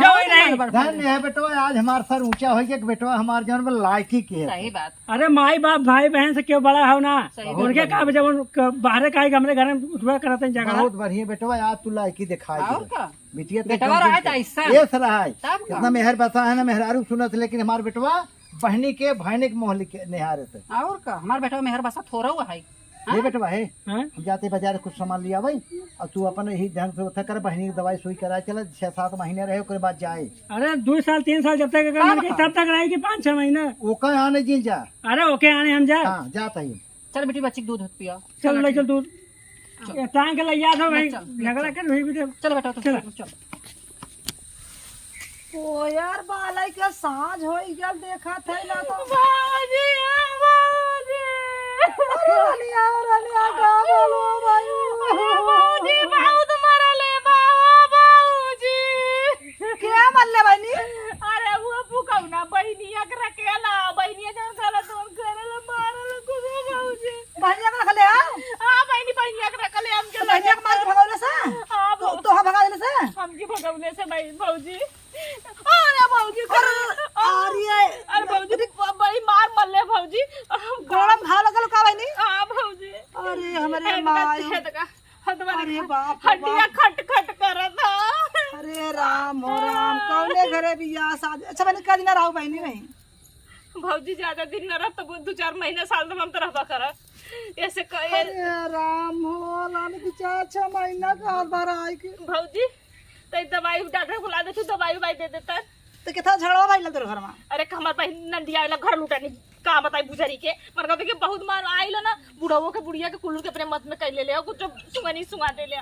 जाओ, ये नहीं। धन्य है बेटवा, आज हमार सर ऊंचा हो गया कि बेटवा हमार जौन बा लायकी के है। सही बात। अरे माई बाप भाई बहन से क्यों बड़ा हो ना? सही बात। उनके का जब उन क-, बाहरे का है कि हमरे घर में उठवा करत हैं झगड़ा। बहुत बढ़िया बेटवा, आज तू लायकी दिखाई और दे। का? बिटिया तो बेटवा एकदम रहा दिल था से। ऐसा। ऐसा रहा है। तब का? इतना मेहर बसा है ना मेहरारू सुनत, लेकिन हमार बेटवा बहनी के भाईने के मोह लिखे निहारत है। और का? हमार बेटवा मेहर बसा थोड़ा हुआ है। ये हाँ? बेटवा है, हाँ? हम जाते बाजार कुछ सामान ले आवे, और तू अपन यही ढंग से उठा कर बहनी की दवाई सुई करा चला, छह सात महीने रहे, ओकरे बाद जाए। अरे, दो साल, तीन साल जब तक अगर का मन के, बता? तब तक रहे कि पाँच छह महीने। ओका आने जिन जा। अरे, ओके आने हम जा। हाँ, जात है। चल बेटी, बच्ची के दूध पिया। चल, चलो, ले ठीक। चल दूध। चल। ये टांग के ले जा दो भाई, चल, चल। झगड़ा कर हुई भी दे। चल बेटा, तो चल। चल, चल। ओ यार, बालई के साँझ होई गल, देखत है ना तो। बाजी, ए बाजी। क्या रहले आ, का बोलो भाई? अरे भौजी, बहुत मरले बा, ओ भौजी। क्या मरले बहिनी? अरे वो पुकौना बहिनिया के रखेला, बहिनिया जौन करत, जौन करल, मारल कुछ भौजी। बहिनिया के रखले हा? हाँ बहिनी, बहिनिया के रखले हमके तो बहिनिया के मार के भगौले से? हाँ तो, भौ-, तो हाँ भगा देले से? हमके भगौले से भाई, भौजी। अरे भौजी, अरे, अरे, अरे भौजी, ब-, बड़ी मार मरले भौजी। हम गोड़म घाव लगल का बहिनी? हाँ भौजी। अरे हमरे हे माई। हे देखा, हथवा अरे देखा, बाप रे हड्डिया बाप। खट खट करत ह। अरे राम हो राम, हाँ। कौने घरे बियाह शादी? अच्छा बहिनी, का दिन रहू बहिनी नहीं? भौजी ज्यादा दिन न रह, तब दो चार महीना साल में हम तो रहबा करब। ऐसे क-, ए- अरे राम हो राम, कि चार छह महीना का हर बार आए के। भौजी, तो ई दवाई डॉक्टर बुला दे, तू दवाई उवाई दे देता। तो कितना झगड़ा भाई लग घर में? अरे, हमार बहिन नंदिया आइला घर लुटानी, का बताई बुझरी के, मर कहते कि बहुत मार आइल ना, बुढ़ाओ के, बुढ़िया के, कुल्लू के अपने मत में कर ले ले, कुछ सुंगनी सुंगा दे ले।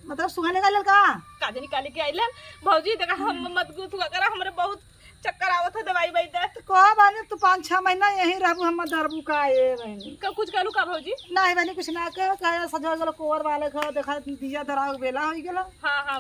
मतलब सुंगनी का लेल का? काजे निकाली के आइल भौजी, देखा हम मत गुथुआ करा, हमरे बहुत चक्कर आवत है दवाई बाई दे। तो कह बानी तू पाँच छह महीना यहीं रहबू, हम डरबू का ए बहिनी? का कुछ कहलू का भौजी? नहीं बहिनी, कुछ ना कह, कहे सजो गलो कोवर वाले घर, देखा दिया धराव बेला हो गेला। हाँ, हाँ।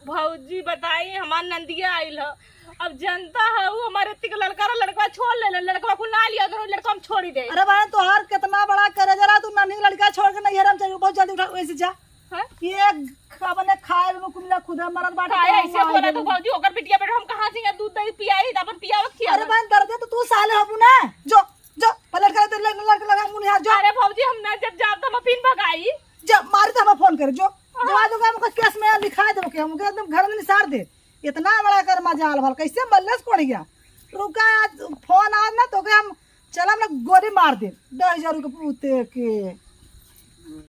भौजी बताई, हमार नंदिया आइल ह। अब जनता ह, उ हमारे इतनी के लड़का रहा, लड़का छोड़ ले ले, लड़का को ना लिया, अगर लड़का हम छोड़ी दे। अरे बहन, तोहार कितना बड़ा करेजा रहा, तू नन्ही लड़का छोड़ के नैहर में चल, बहुत जल्दी उठा, वैसे जा। हाँ? ये अपने खाए में कुमिला खुदा मरत बाटे, काहे तो ऐसे बोला तू भौजी? ओकर बिटिया बेटा हम कहाँ से दूध दही पियाई, अपन पियावत खियावत। अरे बहन, दर्दे तो तू साले हबू ना। जो, जो, पलट कर दे, ले, लड़का लगा मुंह हाथ, जो। अरे भौजी, हम ना जब जाब तो हम फिन भगाई। जब मारी तो हमें फोन कर, जो। हाँ। जब आ जाओगे, हमको केस में लिखा दे, ओके, हमको एकदम घर में निसार दे। इतना बड़ा कर मजाल भल, कैसे मल्लस कोढ़िया? रुका, आज फोन आज ना, तो के हम चलम ना गोली मार दे। दस हजार के पूते के।